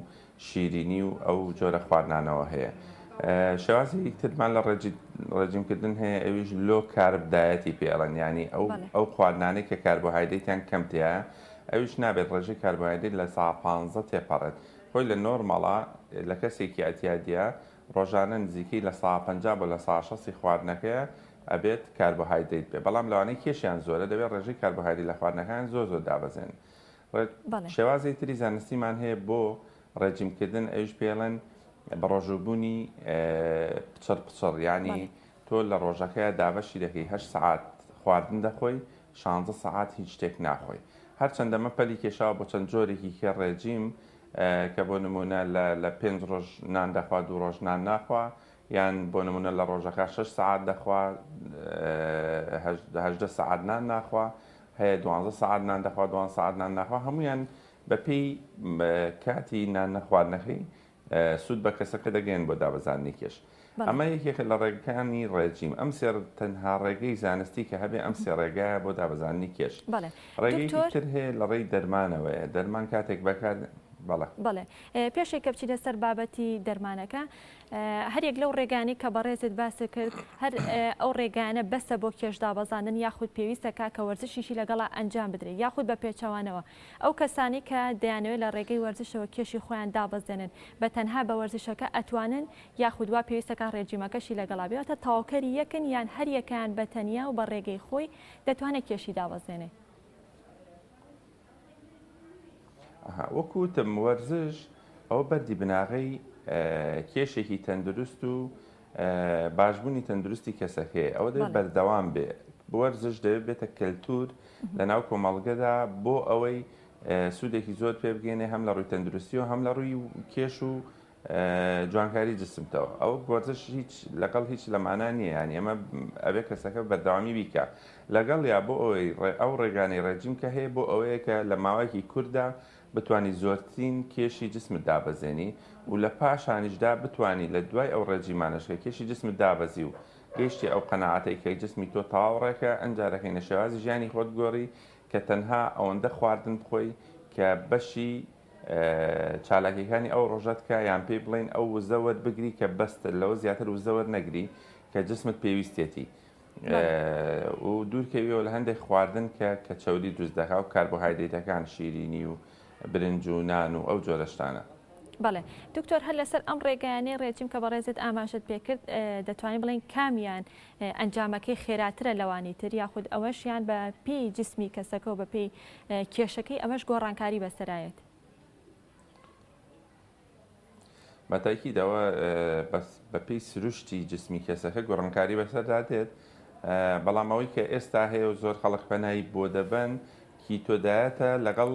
شیرینی و ئەو جۆرە خواردنانەوە هەیە. شێوازی ترمان لە ڕێجیمکردن هەیە ئەویش low carb diet ی پێ ئەڵێن یانی ئەو ئەو خواردنانەی کە کاربۆهایدرەیتیان کەم تیایە ئەویش نابێت ڕێژەی کاربۆهایدرەیت لە سا 15 تێپەڕێت خۆی لە نۆرماڵا لە کەسێکی ئەتیادیە ڕۆژانە نزیکەی لە سا 50 بۆ لە سا 60 خواردنەکەیە ئەبێت کاربۆهایدرەیت بێ بەڵام لەوانەی کێشیان زۆرە دەبێت ڕێژەی کاربۆهایدرەیت لە خواردنەکان زۆر زۆر دابەزێن شێوازی تری زانستیمان هەیە بۆ ڕێجیم کردن ئەویش پێڵێن بەڕۆژووبوونی پچڕ پچڕ یانی تۆ لە ڕۆژەکەیا دابەشی دەکەی هەشت سەعات خواردن دەخۆی شانزە سەعات هیچ شتێک ناخۆی هەرچەندە مە پەلی کێشاوە بۆ چەند جۆرێکی کە ڕێجیم کە بۆ نمونە لە پێنج ڕۆژ نان دەخوا دوو ڕۆژ نان ناخوا یان بۆ نمونە لە ڕۆژەکە شەش سەعات دەخوا 18 سەعات نان ناخوا هەیە دوانزە سەعات نان دەخوا دوانزە سەعات نان ناخوا هەمویان بەپێی کاتی نان نەخواردنەکەی سوود بە کەسەکە دەگەیەن بۆ دابەزاندنی کێش. ئەمە یەکێکە لە ڕێگەکانی ڕێجیم. ئەم سێ تەنها ڕێگەی زانستی کە هەبێ ئەم سێ ڕێگایە بۆ دابەزاندنی کێش. ڕێگەیەکی تر هەیە لە ڕێی دەرمانەوەیە. دەرمان کاتێک بەکار بەڵێ. بەڵێ پێشێک کە بچینە سەر بابەتی دەرمانەکە هەریەک لەو ڕێگانەی کە بەڕێزت باست کرد هەر ئەو ڕێگانە بەسە بۆ کێش دابەزاندن یاخود پێویستە کا کە وەرزشیشی لەگەڵا ئەنجام بدرێت یاخود بە پێچەوانەوە ئەو کەسانەی کە دەیانەوێت لە ڕێگەی وەرزشەوە کێشی خۆیان دابەزێنن بە تەنها بە وەرزشەکە ئەتوانن یاخود وا پێویستەکە ڕێجیمەکەشی لەگەڵا بێ واتە تەواوکەری یەکن یان هەر یەکەیان بە تەنیا و بە ڕێگەی خۆی دەتوانێت کێشی دابەزێنێ؟ ئەها وەکو وتم وەرزش ئەوە بەردی بناغەی کێشێکی تەندروست و باشبوونی تەندروستی کەسەکەیە ئەوە دەبێت بەردەوام بێ. وەرزش دەبێت بێتە کەلتور لە ناو کۆمەڵگەدا بۆ ئەوەی سوودێکی زۆر پێ بگەێنێ هەم لە ڕووی تەندروستی و هەم لە ڕووی کێش و جوانکاری جسمتەوە. ئەو وەرزش هیچ لەگەڵ هیچ لەمانە نییە، یانی ئەمە ئەبێ کەسەکە بەردەوامی بیکا لەگەڵ یا بۆ ئەوەی ئەو ڕێگانەی ڕێجیم کە هەیە بۆ ئەوەیە کە لە ماوەیەکی کورتدا بتوانی زۆرترین کێشی جسمت دابەزێنی و لە پاشانیشدا بتوانی لە دوای ئەو ڕێجیمانەش کە کێشی جسمت دابەزی و گەیشتی ئەو قەناعەتەی کە جسمی تۆ تەواو ڕێکە ئەنجا دەکەینە شێوازی ژیانی خۆت گۆڕی کە تەنها ئەوەندە خواردن بخۆی کە بەشی چالاکیەکانی ئەو ڕۆژەت کە یان پێی بڵێین ئەو وزە وەربگری کە بەستە لەوە زیاتر وزە وەرنەگری کە جسمت پێویستێتی و دوورکەویەوە لە هەندێک خواردن کە کە چەوری دروست دەکا و کاربۆهایدرەیتەکان شیرینی و برنج و نان و ئەو جۆرە شتانە. بەڵێ دکتۆر هەر لەسەر ئەم ڕێگایانەی ڕێجیم کە بەڕێزت ئاماژەت پێکرد دەتوانین بڵێین کامیان ئەنجامەکەی خێراترە لەوانی تر یاخود ئەوەشیان بە پێی جسمی کەسەکە و بە پێی کێشەکەی ئەمەش گۆڕانکاری بەسەرایەت؟ بە تاکید ئەوە بەس بە پێی سروشتی جسمی کەسەکە گۆڕانکاری بەسەردا دێت بەڵام ئەوەی کە ئێستا هەیە و زۆر خەڵک پەنای بۆ دەبەن keto diet ە لەگەڵ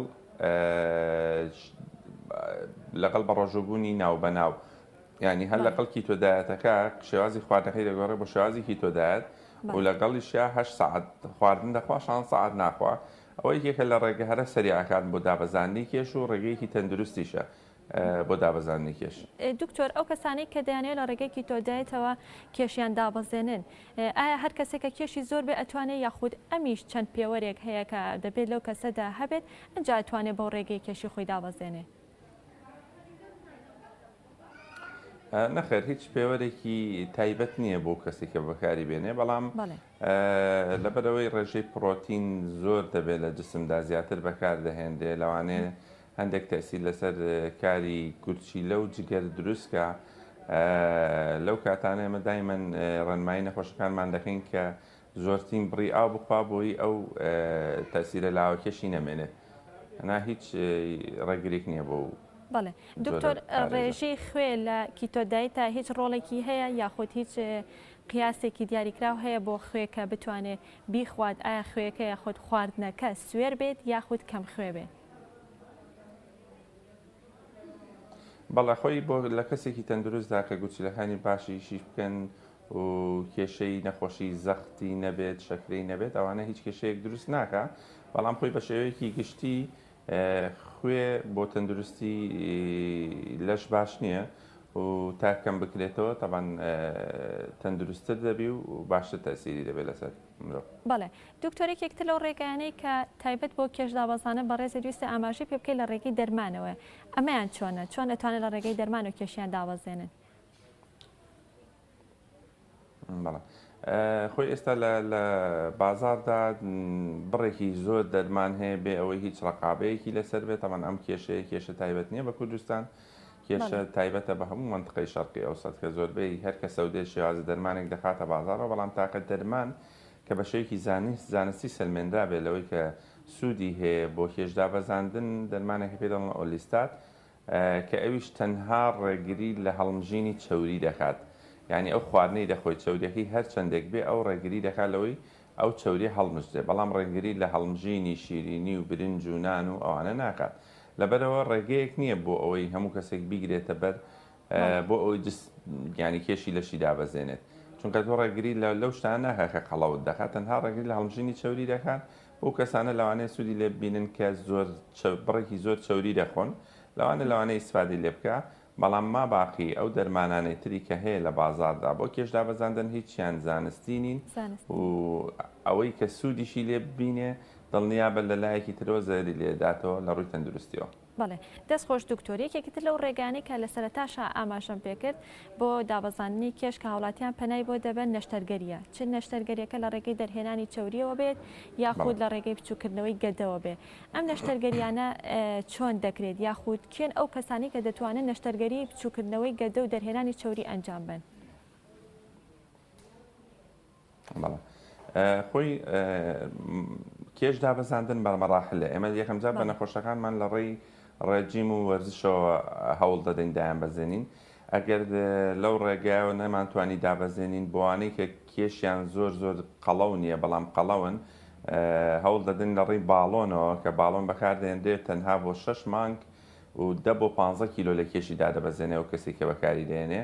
لەگەڵ بەڕۆژووبوونی ناوبەناو یانی هەر لەگەڵ keto diet ەکە شێوازی خواردنەکەی دەگۆڕێ بۆ شێوازی keto diet و لەگەڵیشیا هەشت سەعات خواردن دەخوا شانزە سەعات ناخوا ئەوە یەکێکە لە ڕێگە هەرە سەریعەکان بۆ دابەزاندنی کێش و ڕێگەیەکی تەندروستیشە بۆ دابەزاندنی کێش. دکتۆر ئەو کەسانەی کە دەیانەوێت لە ڕێگەی keto diet ەوە کێشیان دابەزێنن ئایا هەر کەسێک کە کێشی زۆر بێ ئەتوانێت یاخود ئەمیش چەند پێوەرێک هەیە کە دەبێت لەو کەسەدا هەبێت ئەنجا ئەتوانێت بەو ڕێگەی کێشی خۆی دابەزێنێ؟ نەخێر هیچ پێوەرێکی تایبەت نییە بۆ کەسێک کە بەکاری بێنێ بەڵام لەبەرەوەی ڕێژەی پرۆتین زۆر دەبێت لە جسمدا زیاتر بەکار دەهێنرێ لەوانەیە هەندێک تەسیر لەسەر کاری گورچیلە و جگەر دروستکە لەو کاتانە ئێمە دایمەن ڕێنمایی نەخۆشەکانمان دەکەین کە زۆرترین بڕی ئاو بخوا بۆی ئەو تەسیرە لاوەکێشی نەمێنێت نا هیچ ڕێگریک نییە بۆ بەڵێ دکتۆر ڕێژەی خوێ لە keto diet ا هیچ ڕۆڵێکی هەیە یاخود هیچ قیاسێکی دیاریکراو هەیە بۆ خوێ کە بتوانێت بیخوات ئایا خوێەکە یاخود خواردنەکە سوێر بێت یاخود کەم خوێ بێت؟ بەڵێ خۆی بۆ لە کەسێکی تەندروستدا کە گورچیلەکانی باشی ئیشیش بکەن و کێشەی نەخۆشی زەختی نەبێت شەکرەی نەبێت ئەوانە هیچ کێشەیەک دروست ناکە بەڵام خۆی بە شێوەیەکی گشتی خوێ بۆ تەندروستی لەش باش نییە و تا کەم بکرێتەوە تەبان تەندروستتر دەبی و باشتر تەسیری دەبێت لەسەر مرۆڤ. بەڵێ دکتۆر یەکێک تر لەو ڕێگایانەی کە تایبەت بۆ کێش دابەزانە بەڕێزت ویستە ئاماژەی پێ بکەی لە ڕێگەی دەرمانەوەیە ئەمەیان چۆنە چۆن ئەتوانن لە ڕێگەی دەرمانەوە کێشیان دابەزێنن؟ بەڵێ خۆی ئێستا لە لە بازاڕدا بڕێکی زۆر دەرمان هەیە بێ ئەوەی هیچ ڕقابەیەکی لەسەر بێت تەمان ئەم کێشەیە کێشە تایبەت نییە بە کوردستان کێشە تایبەتە بە هەموو مەنتقەی شەرقی ئەوسەت کە زۆربەی هەر کەسە و دێت شێوازە دەرمانێک دەخاتە بازاڕەوە بەڵام تاقە دەرمان کە بە شێوەیەکی زانست زانستی سەلمێنرابێت لەوەی کە سوودی هەیە بۆ کێش دابەزاندن دەرمانێکە پێی دەڵێن ئۆلیستات کە ئەویش تەنها ڕێگری لە هەڵمژینی چەوری دەکات یانی ئەو خواردنەی دەخۆی چەوریەکەی هەر چەندێک بێ ئەو ڕێگری دەکات لەوەی ئەو چەوریە هەڵمژرێ بەڵام ڕێگری لە هەڵمژینی شیرینی و برنج و نان و ئەوانە ناکات لەبەرئەوە ڕێگەیەک نییە بۆ ئەوەی هەموو کەسێک بیگرێتە بەر بۆ ئەوەی جس یانی کێشی لەشی دابەزێنێت چونکە تۆ ڕێگری لە لەو شتانە ناکات کە قەڵەوت دەکات تەنها ڕێگری لە هەڵمژینی چەوری دەکات بەو کەسانە لەوانەیە سوودی لێ ببینن کە زۆر بڕێکی زۆر چەوری دەخۆن لەوانە لەوانەیە ئیسفادەی لێ بکە بەڵام ما باقی ئەو دەرمانانەی تری کە هەیە لە بازاڕدا بۆ کێش دابەزاندن هیچیان زانستی نین و ئەوەی کە سوودیشی لێ ببینێ دڵنیابە لە لایەکی ترەوە زەرەری لێ داتەوە لە ڕووی تەندروستیەوە. بەڵێ دەست خۆش دکتۆر، یەکێکی تر لەو ڕێگانەی کە لە سەرەتاشا ئاماژەم پێکرد بۆ دابەزاندنی کێش کە هاوڵاتیان پەنای بۆ دەبەن نەشتەرگەریە، چ نەشتەرگەریەکە لە ڕێگەی دەرهێنانی چەوریەوە بێت یاخود لە ڕێگەی بچوککردنەوەی گەدەوە بێ ئەم نەشتەرگەریانە چۆن دەکرێت یاخود کێن ئەو کەسانەی کە دەتوانن نەشتەرگەری بچوککردنەوەی گەدە و دەرهێنانی چەوری ئەنجام بەن؟ بەڵێ خۆی کێش دابەزاندن بە مەراحلە ئێمە یەکەم جار بە نەخۆشەکانمان لە ڕێی ڕێجیم و وەرزشەوە هەوڵ دەدەین دایان بەزێنین. ئەگەر لەو ڕێگایەوە نەمانتوانی دابەزێنین بۆوانەی کە کێشیان زۆر زۆر قەڵەو نییە بەڵام قەڵەون هەوڵ دەدەین لە ڕێی باڵۆنەوە کە باڵۆن بەکاردێنرێت تەنها بۆ شەش مانگ و دە بۆ 15 کیلۆ لە کێشی دادەبەزێنێ ئەو کەسێک کە بەکاری دێنێ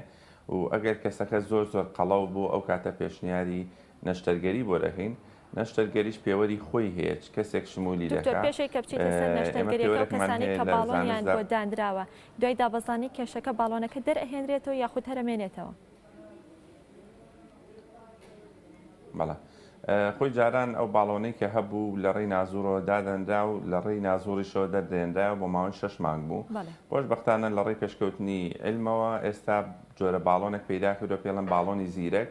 و ئەگەر کەسەکە زۆر زۆر قەڵەو بوو ئەو کاتە پێشنیاری نەشتەرگەری بۆ دەکەین نەشتەرگەریش پێوەری خۆی هەیە چ کەسێک شمولی دکتۆر دەکا پێشەی کە بچیتە سەر ئێمە نەشتەرگەریەکە و پێوەرێکمان کەسانەی هەیە کە لە باڵۆنیان زانستدا بۆ دانراوە دوای دابەزانی کێشەکە باڵۆنەکە دەرئەهێنرێتەوە یاخود هەر ئەمێنێتەوە؟ بەڵێ خۆی جاران ئەو باڵۆنەی کە هەبوو لە ڕێی نازوڕەوە دادەنرا و لە ڕێی نازوڕیشەوە دەردێنرا بۆ ماوەی شەش مانگ بوو بەڵێ. خۆشبەختانە لە ڕێی پێشکەوتنی عیلمەوە ئێستا جۆرە باڵۆنێک پەیدا کردووە پێڵێن باڵۆنی زیرەک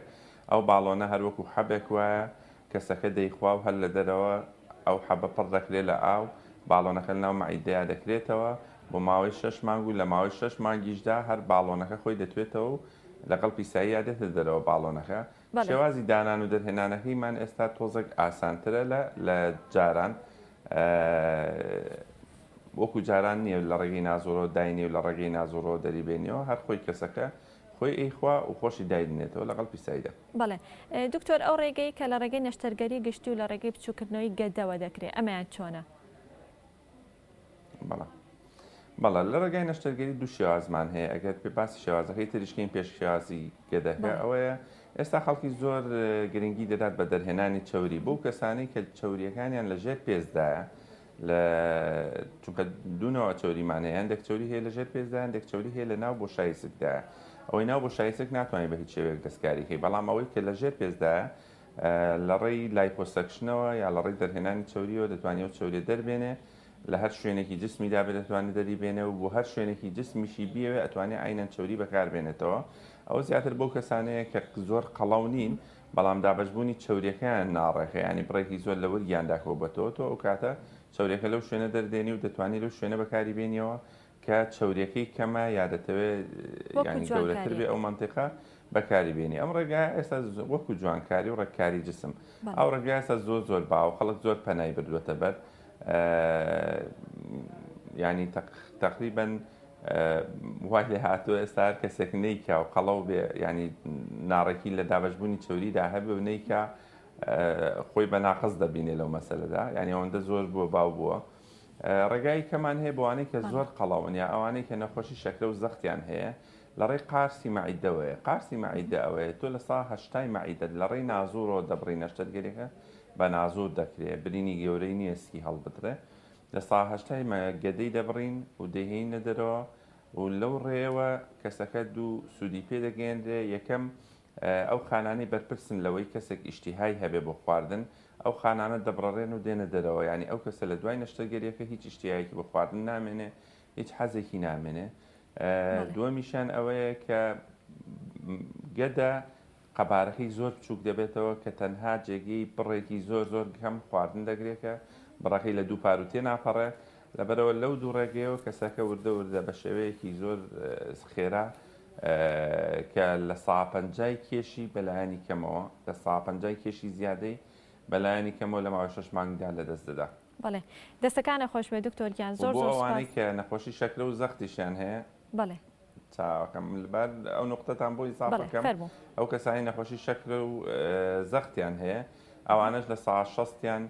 ئەو باڵۆنە هەر وەکو حەبێک وایە کەسەکە دەیخوا و هەر لە دەرەوە ئەو حەبە پڕ دەکرێت لە ئاو، باڵۆنەکە لەناو مەعیدەیا دەکرێتەوە بۆ ماوەی شەش مانگ و لە ماوەی شەش مانگیشدا هەر باڵۆنەکە خۆی دەتوێتەوە و لەگەڵ پیساییا دێتە دەرەوە باڵۆنەکە. بەڵێ. شێوازی دانان و دەرهێنانەکەیمان ئێستا تۆزێک ئاسانترە لە لە جاران وەکو جاران نییە لە ڕێگەی نازۆرەوە داینێ و لە ڕێگەی نازۆرەوە دەریبێنیەوە هەر خۆی کەسەکە خۆی ئەیخوا و خۆشی دایدنێتەوە لەگەڵ پیساییدا. بەڵێ دکتۆر ئەو ڕێگەی کە لە ڕێگەی نەشتەرگەری گشتی و لە ڕێگەی بچووکردنەوەی گەدەوە دەکرێ ئەمەیان چۆنە؟ بەڵێ بەڵێ لە ڕێگای نەشتەرگەری دوو شێوازمان هەیە ئەگەر پێ باسی شێوازەکەی تریشکەین پێش شێوازی گەدەکە ئەوەیە ئێستا خەڵکی زۆر گرنگی دەدات بە دەرهێنانی چەوری بۆ کەسانی کە چەوریەکانیان لە ژێر پێستدایە لە چونکە دوو نەوع چەوریمان هەیە هەندێک چەوری هەیە لە ژێر پێستدا هەندێک چەوری هەیە لە ناو بۆشایی سکدایە ئەوەی ناو بۆشایی سک ناتوانانی بە هیچ شێوەیەک دەستکاری کەی بەڵام ئەوەی کە لە ژێر پێستدایە لە ڕێی liposuction ەوە یا لە ڕێی دەرهێنانی چەوریەوە دەتوانێت ئەو چەوریە دەربێنێ لە هەر شوێنێکی جسمیدا بێ دەتوانێت دەری بێنێ و بۆ هەر شوێنێکی جسمیشی بیەوێ ئەتوانێ عەینەن چەوری بەکاربێنێتەوە ئەوە زیاتر بۆ کەسانەیە کە زۆر قەڵەو نین بەڵام دابەشبوونی چەوریەکەیان ناڕێکە یانی بڕێکی زۆر لە ورگیاندا کۆبۆتەوە تۆ ئەو کاتە چەوریەکە لەو شوێنە دەردێنی و دەتوانی لەو شوێنە بەکاری بێنیەوە کە چەوریەکەی کەمە یا دەتەوێ وەکو یانی گەورەتر بێ جوانکاریەک. ئەو مەنتیقە بەکاری بێنی ئەم ڕێگایە ئێستا وەکو جوانکاری و ڕێککاری جسم بەڵێ. ئەو ڕێگایە ئێستا زۆر زۆر باوە خەڵک زۆر پەنای بردووەتە بەر یانی تەقریبەن وای لێ هاتووە ئێستا هەر کەسێک نەیکا و قەڵەو بێ ینی ناڕێکی لە دابەشبوونی چەوریدا هەبێ و نەیکا خۆی بە ناقص دەبینێ لەو مەسەلەدا یعنی ئەوەندە زۆر بووە باو بووە ڕێگای کەمان هەیە بۆوانەی کە زۆر قەڵەون یا ئەوانەی کە نەخۆشی شەکرە و زەختیان هەیە لە ڕێی قارسی مەعیدەوەیە قارسی مەعیدە ئەوەیە تۆ لە سا هەشتای مەعیدەت لە ڕێی نازوڕەوە دەبڕی نەشتەرگەریەکە بە نازور دەکرێ برینی گەورەی نییە سکی هەڵبدرێ لە سا هەشتای مە گەدەی دەبڕین و دەیهێنینە دەرەوە و لەو ڕێیەوە کەسەکە دوو سوودی پێ دەگەیەنرێ، یەکەم، ئەو خانانەی بەرپرسن لەوەی کەسێک ئیشتیهای هەبێ بۆ خواردن، ئەو خانانە دەبڕرێن و دێنە دەرەوە، یانی ئەو کەسە لە دوای نەشتەرگەرییەکە هیچ ئیشتیهایەکی بۆ خواردن نامێنێ، هیچ حەزێکی نامێنێ. دووەمیشیان ئەوەیە کە گەدە قەبارەکەی زۆر بچووک دەبێتەوە کە تەنها جێگەی بڕێکی زۆر زۆر کەم خواردن دەگرێت کە بڕەکەی لە دوو پاروو تێناپەڕێ، لەبەرئەوە لەو دوو ڕێگەیەوە کەسەکە وردە وردە بە شێوەیەکی زۆر خێرا کە لە سا پەنجای کێشی بەلایەنی کەمەوە لە سا پەنجای کێشی زیادەی بەلایەنی کەمەوە لە ماوەی شەش مانگدا لەدەست دەدا. بەڵێ دەستەکانت خۆش بێت دکتۆر گیان و زۆر بۆ زۆر ئەوانەی سوپاس. کە نەخۆشی شەکرە و زەختیشیان هەیە، بەڵێ. چاوەکەم لەبەر ئەو نوقتەتان بۆ ئیزافە بەڵێ بکەم فەرموو. ئەو کەسانی نەخۆشی شەکرە و زەختیان هەیە ئەوانەش لە سا شەستیان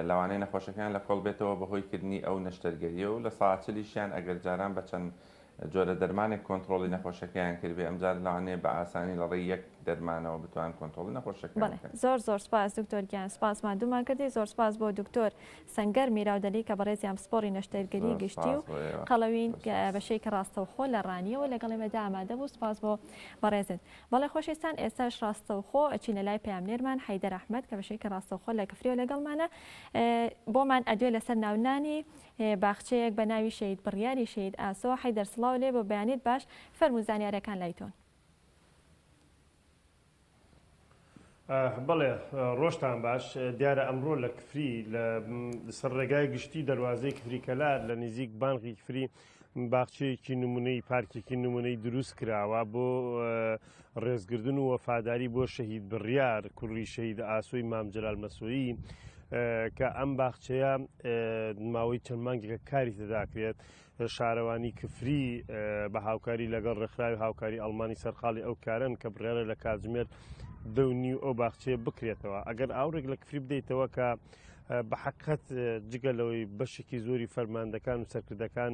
لەوانەیە نەخۆشەکەیان لە کۆڵ بێتەوە بەهۆی کردنی ئەو نەشتەرگەریە و لە سا چلیشیان ئەگەر جاران بە چەند جۆرە دەرمانێک کۆنتڕۆڵی نەخۆشەکەیان کردبێ ئەمجار لەوانەیە بە ئاسانی لە ڕێی یەک دەرمانەوە بتوان کۆنتڕۆڵی نەخۆشەکەیان بەڵێ بکەن. زۆر زۆر سپاس دکتۆر گیان سپاس ماندوومان کردی زۆر سپاس بۆ دکتۆر سەنگەر میراودەلی کە بەڕێزیان پسپۆڕی نەشتەرگەری زۆر گشتی و سپاس بۆ ئێوە. قەڵەوین زۆر سپاس. بەشێکی ڕاستەوخۆ لە ڕانیەوە لەگەڵ ئێمەدا ئامادە بوو سپاس بۆ بەڕێزت. بەڵێ خۆشەویستان ئێستاش ڕاستەوخۆ ئەچینە لای پەیامنێرمان حەیدەر ئەحمەد کە بەشێکی ڕاستەوخۆ لە کفریەوە لەگەڵمانە بۆمان ئەدوێ لەسەر ناونانی باخچەیەک بە ناوی شەهید بڕیاری شەهید ئاسۆ. حەیدەر سڵاو لێ بۆ بەیانیت باش فەرموو زانیاریەکان لای تۆن. بەڵێ ڕۆژتان باش دیارە ئەمڕۆ لە کفری لە سەر ڕێگای گشتی دەواازەی کفری کەلار لە نزیک بانقی کفری باخچەیەکی نمونەی پارکێکی نمونەی دروست کراوە بۆ ڕێزگردن و وەفاداری بۆ شەهید بڕیار کوڕی شەهید ئاسۆی مام جەلال مەسۆیی کە ئەم باخچەیە ماوەی چەند مانگێکە کاری تێداکرێت. شارەوانی کفری بە هاوکاری لەگەڵ ڕێکخراوی هاوکاری ئەڵمانی سەرقاڵی ئەو کارەن کە بڕیارە لە کاتژمێر 10:30 ئەو باخچەیە بکرێتەوە. ئەگەر ئاوڕێک لە کفری بدەیتەوە کە بە حەقیقەت جگە لەوەی بەشێکی زۆری فەرماندەکان و سەرکردەکان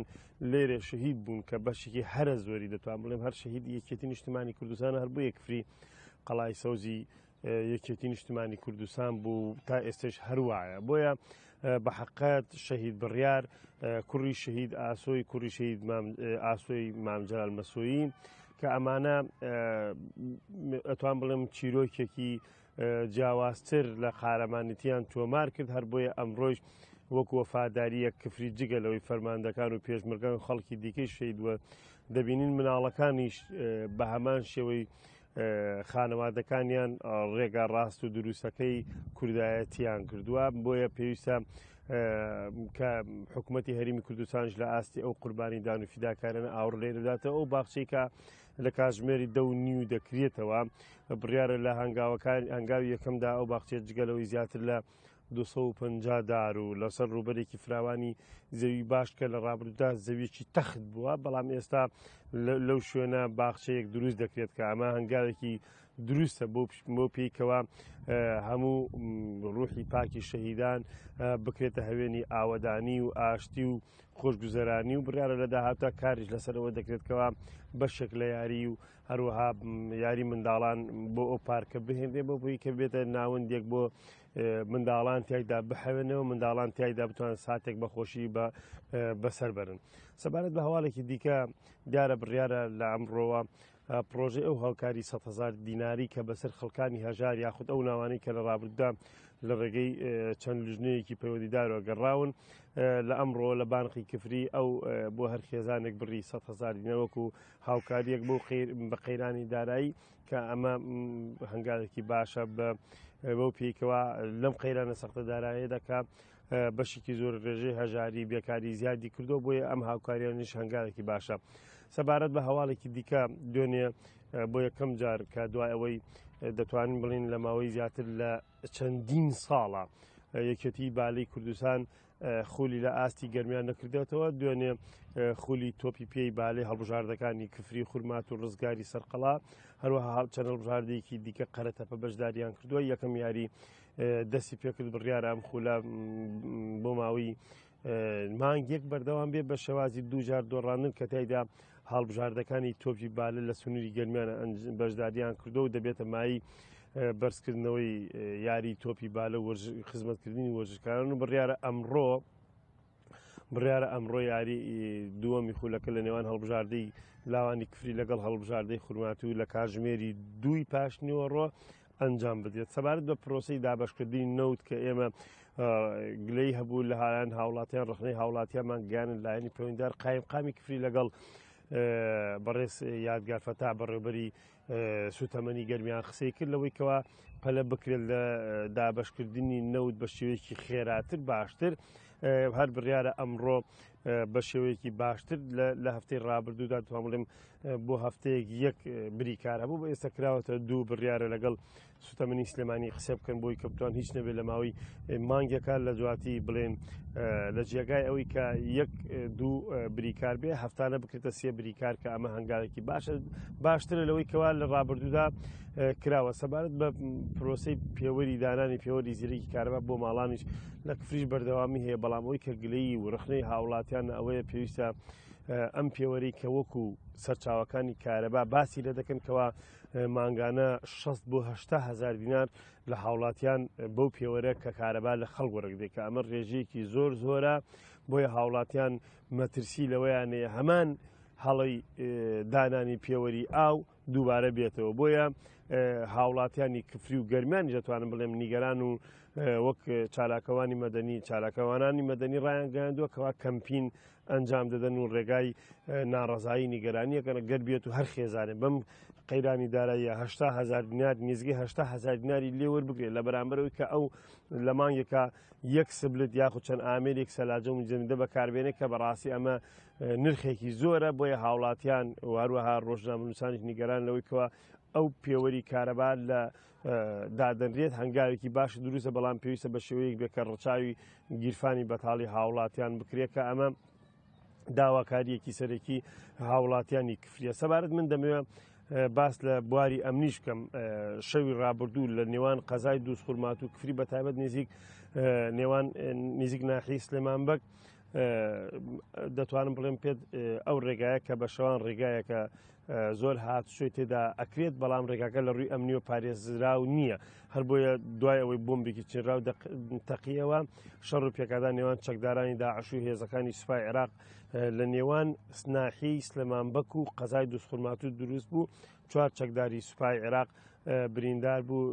لێرە شەهید بوون کە بەشێکی هەرە زۆری دەتوان بڵێم هەر شەهیدی یەکێتی نیشتمانی کوردستان هەر بۆیە کفری قەڵای سەوزی یەکێتی نیشتمانی کوردستان بوو تا ئێستش هەروایە. بۆیە بە حەقەت شەهید بڕیار کوڕی شەهید ئاسۆی کوڕی شەهید ئاسۆی مام جەلال مەسۆیی کە ئەمانە ئەتوان بڵێم چیرۆکێکی جیاوازتر لە قارەمانێتیان تۆمار کرد. هەر بۆیە ئەمڕۆیش وەکو وەفادارییە کفری جگە لەوەی فەرماندەکان و پێشمەرگان و خەڵکی دیکەی شەهید بووە، دەبینین مناڵەکانیش بە هەمان شێوەی خانەوادەکانیان ڕێگا ڕاست و دروستەکەی کوردایەتیان کردووە. بۆیە پێویستە کە حکوومەتی هەرمی کوردستانش لە ئاستی ئەو قوربانی دان و فیداکارانە ئاوڕ لێ بداتەوە. ئەو باخچەی کە لە کاتژمێری 10:30 دەکرێتەوە بڕیارە لە هەنگاوەکان هەنگاوی یەکەمدا ئەو باخچەیە جگە لەوەی زیاتر لە 250 دار و لەسەر ڕووبەرێکی فراوانی زەوی باش کە لە ڕابردوودا زەویەکی تەخت بووە، بەڵام ئێستا لەو شوێنە باخچەیەک دروست دەکرێت کە ئەمە هەنگاوێکی دروستە بۆ پێیکەوە هەموو ڕوحی پاکی شەهیدان بکرێتە هەوێنی ئاوەدانی و ئاشتی و خۆشگوزەرانی و بڕیارە لە داهاتوودا کاریش لەسەرەوە دەکرێت کەوا بەشێک لە یاری و هەروەها یاری منداڵان بۆ ئەو پارکە بهێنرێ بۆ بۆی کە بێتە ناوەندێک بۆ منداڵان تیایدا بحەوێنەوە، منداڵان تیایدا بتوان ساتێک بە خۆشی بەسەر بەرن. سەبارەت بە هەواڵێکی دیکە دیارە بڕیارە لە ئەمڕۆوە پرۆژەی ئەو هاوکاری 100,000 دیناری کە بەسەر خەڵکانی هەژار یاخود ئەو ناوانەی کە لە ڕابردوودا لە ڕێگەی چەند لژنەیەکی پەیوەندیدارەوە گەڕاون لە ئەمڕۆ لە بانقی کفری ئەو بۆ هەر خێزانێک بڕی 100,000 دینار وەکو هاوکاریەک بۆ بە قەیرانی دارایی کە ئەمە هەنگاوێکی باشە بەو پێیکەوە لەم قەیرانە سەختە دارایەدا کە بەشێکی زۆر ڕێژەی هەژاری بێکاری زیادی کردو بۆیە ئەم هاوکاریانیش هەنگاوێکی باشە. سەبارەت بە هەواڵێکی دیکە دوێنێ بۆ یەکەم جار کە دوای ئەوەی دەتوانین بڵین لە ماوەی زیاتر لە چەندین ساڵە یەکێتی بالەی کوردستان خولی لە ئاستی گەرمیان نەکردێتەوە، دوێنێ خولی تۆپی پێی بالەی هەڵبژاردەکانی کفری خورمات و ڕزگاری سەرقەڵا هەروەها چەند هەڵبژاردەیەکی دیکە قەرەتەپە بەشداریان کردووە. یەکەم یاری دەستی پێکرد، بڕیارە ئەم خولە بۆ ماوەی مانگێک بەردەوام بێ بە شێوازی دووجار دۆڕاندن کە تایدا هەڵبژاردەکانی تۆپی بالە لە سنووری گەرمیان بەشداریان کردو و دەبێتە مای بەرزکردنەوەی یاری تۆپی بالە و خزمەتکردنی وەرزشکاران و بڕیارە ئەمڕۆ بڕیارە ئەمڕۆ یاری دووەمی خولەکە لە نێوان هەڵبژاردەی لاوانی کفری لەگەڵ هەڵبژاردەی خورماتوو لە کاتژمێری دووی پاشنیوەڕۆ ئەنجام بدرێت. سەبارەت بە پرۆسەی دابەشکردنی نەوت کە ئێمە گلەی هەبوو لە هایان هاوڵاتیان ڕخنەی هاوڵاتیانمان گەیانن لایەنی پەیوەندیدار قایمقامی کفری لەگەڵ بەڕێز یادگار فەتا بەڕێوبەری سوتەمەنی گەرمیان قسەی کرد لەوەی کەوا پەلە بکرێت لە دابەشکردنی نەوت بە شێوەیەکی خێراتر باشتر. هەر بڕیارە ئەمڕۆ بە شێوەیەکی باشتر لە هەفتەی ڕابردوودا توان بڵێم بۆ هەفتەیەک یەک بریکار هەبوو بە ئێستا کراوەتە دوو. بڕیارە لەگەڵ سوتەمەنی سلێمانی قسە بکەن بۆی کە بتوان هیچ نەبێت لە ماوەی مانگێکە لە جواتی بڵێن لە جێگای ئەوەی کە یەک دوو بریکار بێ هەفتانە بکرێتە سێ بریکار کە ئەمە هەنگاوێکی باشە باشترە لەوەی کەوا لە ڕابردوودا کراوە. سەبارەت بە پرۆسەی پێوەری دانانی پێوەری زیرەکی کارەبا بۆ ماڵانیش لە کفریش بەردەوامی هەیە، بەڵام ئەوەی کە گلەیی و ڕخنەی هاوڵاتیان ئەوەیە پێویستە ئەم پێوەری کە وەکو سەرچاوەکانی کارەبا باسی لە دەکەن کەوا مانگانە 60 بۆ 80 هزار دینار لە هاوڵاتیان بەو پێوەرە کە کارەبا لە خەڵک وەرەگرێت کە ئەمە ڕێژەیەکی زۆر زۆرە، بۆیە هاوڵاتیان مەترسی لەوەیانەیە هەمان هەڵەی دانانی پێوەری ئاو دووبارە بێتەوە. بۆیە هاوڵاتیانی کفری و گەرمیانیش دەتوانم بڵێم نیگەران و وەک چالاکەوانی مەدەنی چالاکەوانانی مەدەنی ڕایانگەیاندووە کەوا کەمپین ئەنجام دەدەن و ڕێگای ناڕەزایی نیگەرانیەکەن گەر بێت و هەر خێزانێ بەم قەیرانی داراییە 80 هزار دینار نزیکەی 80 هزار دیناری لێ وەربگرێت لە بەرامبەرەوەی کە ئەو لە مانگێکا یەک سبلت یاخود چەند ئامێرێک سەلاجە و مجەمیدە بەکاربێنێت کە بەڕاستی ئەمە نرخێکی زۆرە. بۆیە هاوڵاتیان و هەروەها ڕۆژنامەنووسانیش نیگەران لەوەی کەوا ئەو پێوەری کارەبا لە دادەنرێت هەنگاوێکی باش دروستە، بەڵام پێویستە بە شێوەیەک بێت کە ڕەچاوی گیرفانی بەتاڵی هاوڵاتیان بکرێت کە ئەمە داواکارییەکی سەرەکی هاوڵاتیانی کفریە. سەبارەت من دەمەوێت باس لە بواری ئەمنیش بکەم شەوی ڕابردوو لە نێوان قەزای دووسخورمات و کفری بە تایبەت نزیک نێوان نزیک ناحی سلێمان بەگ دەتوانم بڵێم پێت ئەو ڕێگایە کە بە شەوان ڕێگایەکە زۆر هاتوچۆی تێدا ئەکرێت بەڵام ڕێگاکە لە ڕووی ئەمنی و پارێزراو نییە هەر بۆیە دوای ئەوەی بۆمبێکی چنراو تەقیەوە شەڕ و پێکادان نێوان چەکدارانی داعش و هێزەکانی سوپای عێراق لە نێوان ناحیەی سلێمان بەک و قەزای دووسخورماتوو دروست بوو چوار چەکداری سوپای عێراق بریندار بوو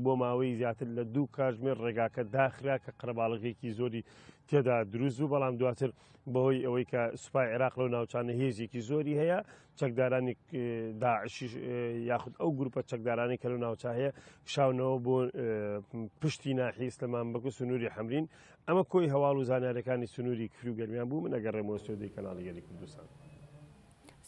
بۆ ماوەی زیاتر لە دوو کاژمێر ڕێگاکە داخرا کە قەرەباڵغێکی زۆری تێدا دروست بوو بەڵام دواتر بەهۆی ئەوەی کە سوپای عێراق لەو ناوچانە هێزێکی زۆری هەیە چەکدارانی داعشی یاخود ئەو گروپە چەکدارانی کە لەو ناوچە هەیە کشاونەوە بۆ پشتی ناحی سلێمان بەگ و سنووری حەمرین ئەمە کۆی هەواڵ و زانیاریەکانی سنووری کفری و گەرمیان بوو من ئەگەڕێمەوە ستۆدیۆی کەناڵی گەلی کوردستان.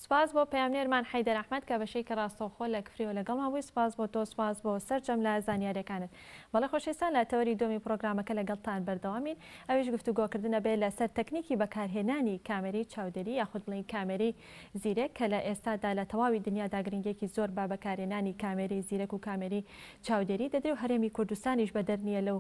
سوپاس بۆ پەیامنێرمان حەیدەر ئەحمەد کە بەشێکی ڕاستەوخۆ لە کفریەوە لەگەڵمان بووی سوپاس بۆ تۆ سوپاس بۆ سەرجەم لە زانیاریەکانت بەڵێ خۆشەویستان لە تەوەری دووەمی پڕۆگرامەکە لەگەڵتان بەردەوامین ئەویش گفتوگۆکردنە بێ لەسەر تەکنیکی بەکارهێنانی کامێرەی چاودێری یاخود بڵێین کامێرەی زیرەک کە لە ئێستادا لە تەواوی دنیادا گرنگیەکی زۆر بە بەکارهێنانی کامێرەی زیرەک و کامێرەی چاودێری دەدرێ و هەرێمی کوردستانیش بەدەر نییە لەو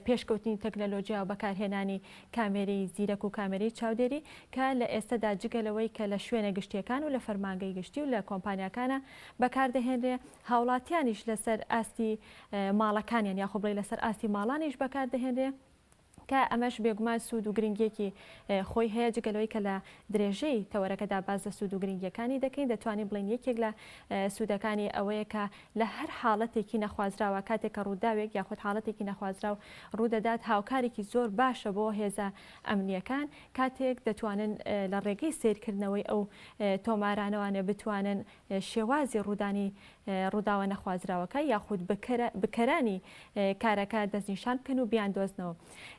پێشکەوتنی تەکنەلۆجیا و بەکارهێنانی کامێرەی زیرەک و کامێرەی چاودێری کە لە ئێستەدا جگە لەوەی کە لە شوێنە گشتییەکان و لە فەرمانگەی گشتی و لە کۆمپانیاکانا بەکاردەهێنرێ هاوڵاتیانیش لەسەر ئاستی ماڵەکانیان یاخۆ بڵێی لەسەر ئاستی ماڵانیش بەکاردەهێنرێ. کە ئەمەش بێگومان سوود و گرنگییەکی خۆی هەیە، جگە لەوەی کە لە درێژەی تەوەرەکەدا باس لە سوود و گرنگییەکانی دەکەین، دەتوانین بڵێین یەکێک لە سوودەکانی ئەوەیە کە لە هەر حاڵەتێکی نەخوازراوە کاتێک کە ڕووداوێک یاخود حاڵەتێکی نەخوازراو ڕوودەدات هاوکارێکی زۆر باشە بۆ هێزە ئەمنییەکان کاتێک دەتوانن لە ڕێگەی سەیرکردنەوەی ئەو تۆمارانەوانە بتوانن شێوازی ڕوودانی ڕووداوە نەخوازراوەکە یاخود بکەرانی کارەکە دەستنیشان بکەن و بیاندۆزنەوە.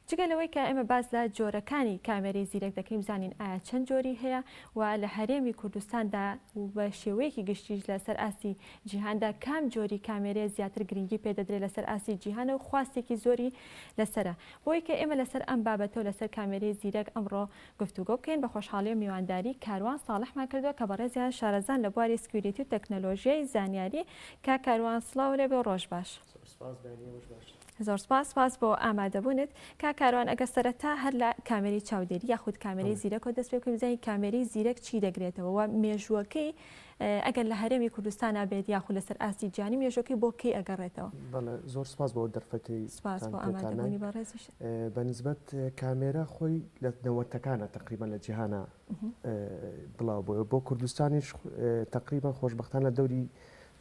جگە لەوەی کە ئێمە باس لە جۆرەکانی کامێرەی زیرەک دەکەین بزانین ئایا چەند جۆری هەیە و لە هەرێمی کوردستاندا و بە شێوەیەکی گشتیش لەسەر ئاستی جیهاندا کام جۆری کامێرەیە زیاتر گرنگی پێدەدرێت لەسەر ئاستی جیهانە و خواستێکی زۆری لەسەرە بۆی کە ئێمە لەسەر ئەم بابەتە و لەسەر کامێرەی زیرەک ئەمڕۆ گفتوگۆ بکەین، بە خۆشحاڵیەوە میوانداری کاروان ساڵحمان کردووە کە بەڕێزیان شارەزان لە بواری security و تەکنەلۆژیای زانیاری. کاک کاروان سڵاو لێ بێ و ڕۆژ باش. زۆر سپاس، بەیانی ئێوەش باش. زۆر سپاس، سپاس بۆ ئامادەبوونت. کاک کاروان ئەگەر سەرەتا هەر لە کامێرەی چاودێری یاخود کامێرەی زیرەکەوە دەست پێ بکەین بزانین کامێرەی زیرەک چی دەگرێتەوە و مێژووەکەی ئەگەر لە هەرێمی کوردستانا بێت یاخود لەسەر ئاستی جیهانی مێژووەکەی بۆ کەی ئەگەڕێتەوە؟ بەڵێ زۆر سپاس بۆ ئەو دەرفەتەی سپاس بۆ تان پێتانای. ئامادەبوونی بەڕێزیشت. بە نسبەت کامێرا خۆی لە نەوەتەکانە تەقریبەن لە جیهانا بڵاو بۆیەوە بۆ کوردستانیش تەقریبەن خۆشبەختان لە دەوری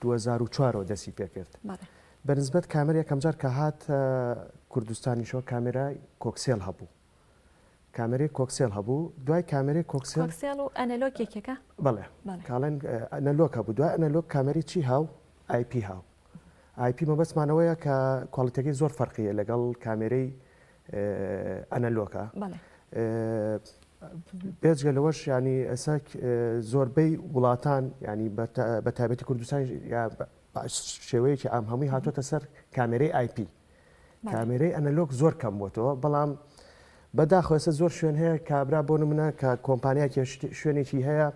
2004 ەوە دەستی پێکرد. بەڵێ. بە نسبەت کامێرا یەکەمجار کە هاتە کوردستانیشەوە کامێرای coaxial هەبوو. کامێرەی coaxial هەبوو دوای کامێرەی coaxial. coaxial و ئەنەلۆگ یەکێکە؟ بەڵێ کاڵێن ئەنەلۆگ هەبوو دوای ئەنەلۆگ کامێرەی چی هاو IP هاو IP مەبەستمان ئەوەیە کە quality ەکەی زۆر فەرقیە لەگەڵ کامێرەی ئەنەلۆگە بێجگە لەوەش ینی ئێستا زۆربەی وڵاتان ینی بە تایبەتی کوردستان شێوەیەکی عام هەمووی هاتۆتە سەر کامێرەی IP کامێرەی ئەنەلۆگ زۆر کەم بۆتەوە بەڵام بەداخەوە ئێستا زۆر شوێن هەیە کابرا بۆ نمونە کە کۆمپانیاکێ شوێنێکی هەیە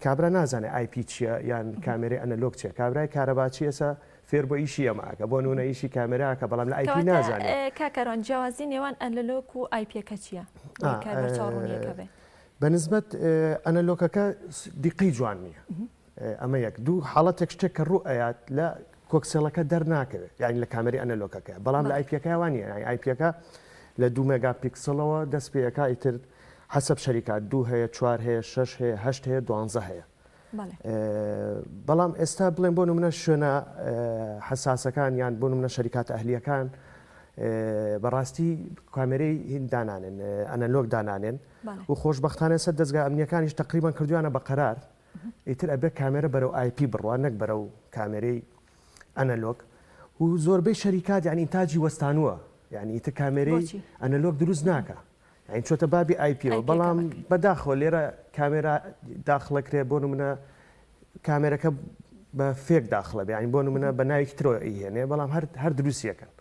کابرا نازانێت IP چییە یان کامێرەی ئەنەلۆگ چیە کابرای کارەباچی ئێستا فێر بۆ ئیشی ئەماکە بۆ نمونە ئیشی کامێراکە بەڵام لە IP نازانێت کاک کاروان جیاوازی نێوان ئەنەلۆگ و IP ەکە چییە؟ بەرچاوڕوونیەکە بێ. بەنسبەت ئەنەلۆکەکە دیقەی جوان نییە ئەمە یەک دوو حاڵەتێک شتێک کە ڕوو ئەیات لە coaxial ەکە دەرناکەوێت یعنی لە کامێرەی ئەنەلۆکەکە بەڵام لە IP ەکە وانە یعنی IP ەکە لە دوو مێگا پیکسڵەوە دەست پێەکە ئیتر حەسەب شەریکات دوو هەیە چوار هەیە شەش هەیە هەشت هەیە دوانزە هەیە بەڵام ئێستا بڵێن بۆ نمونە شوێنە حەساسەکان یان بۆ نمونە شەریکات ئەهلیەکان بەڕاستی کامێرەی هین دانانێن ئەنەلۆگ دانانێن و خۆشبەختانە سەر دەستگا ئەمنیەکانیش تقریبان کردویانە بە قەرار ئیتر ئەبێ کامێرە بەرەو IP بڕوا نەک بەرەو کامێرەی ئەنەلۆگ و زۆربەی شەریکات یعنی ئینتاجی وەستانووە یعنی ئیتر کامێرەی ئەنەلۆگ دروست ناکە یعنی چۆتە بابی IP ەوە بەڵام بەداخەوە لێرە کامێرا داخڵەکرێ بۆ نمونە کامێرەکە بە fake داخڵە بێ یعنی بۆ نمونە بە ناوێکی ترەوە ئەیهێنێ بەڵام هەر هەر دروستیەکەن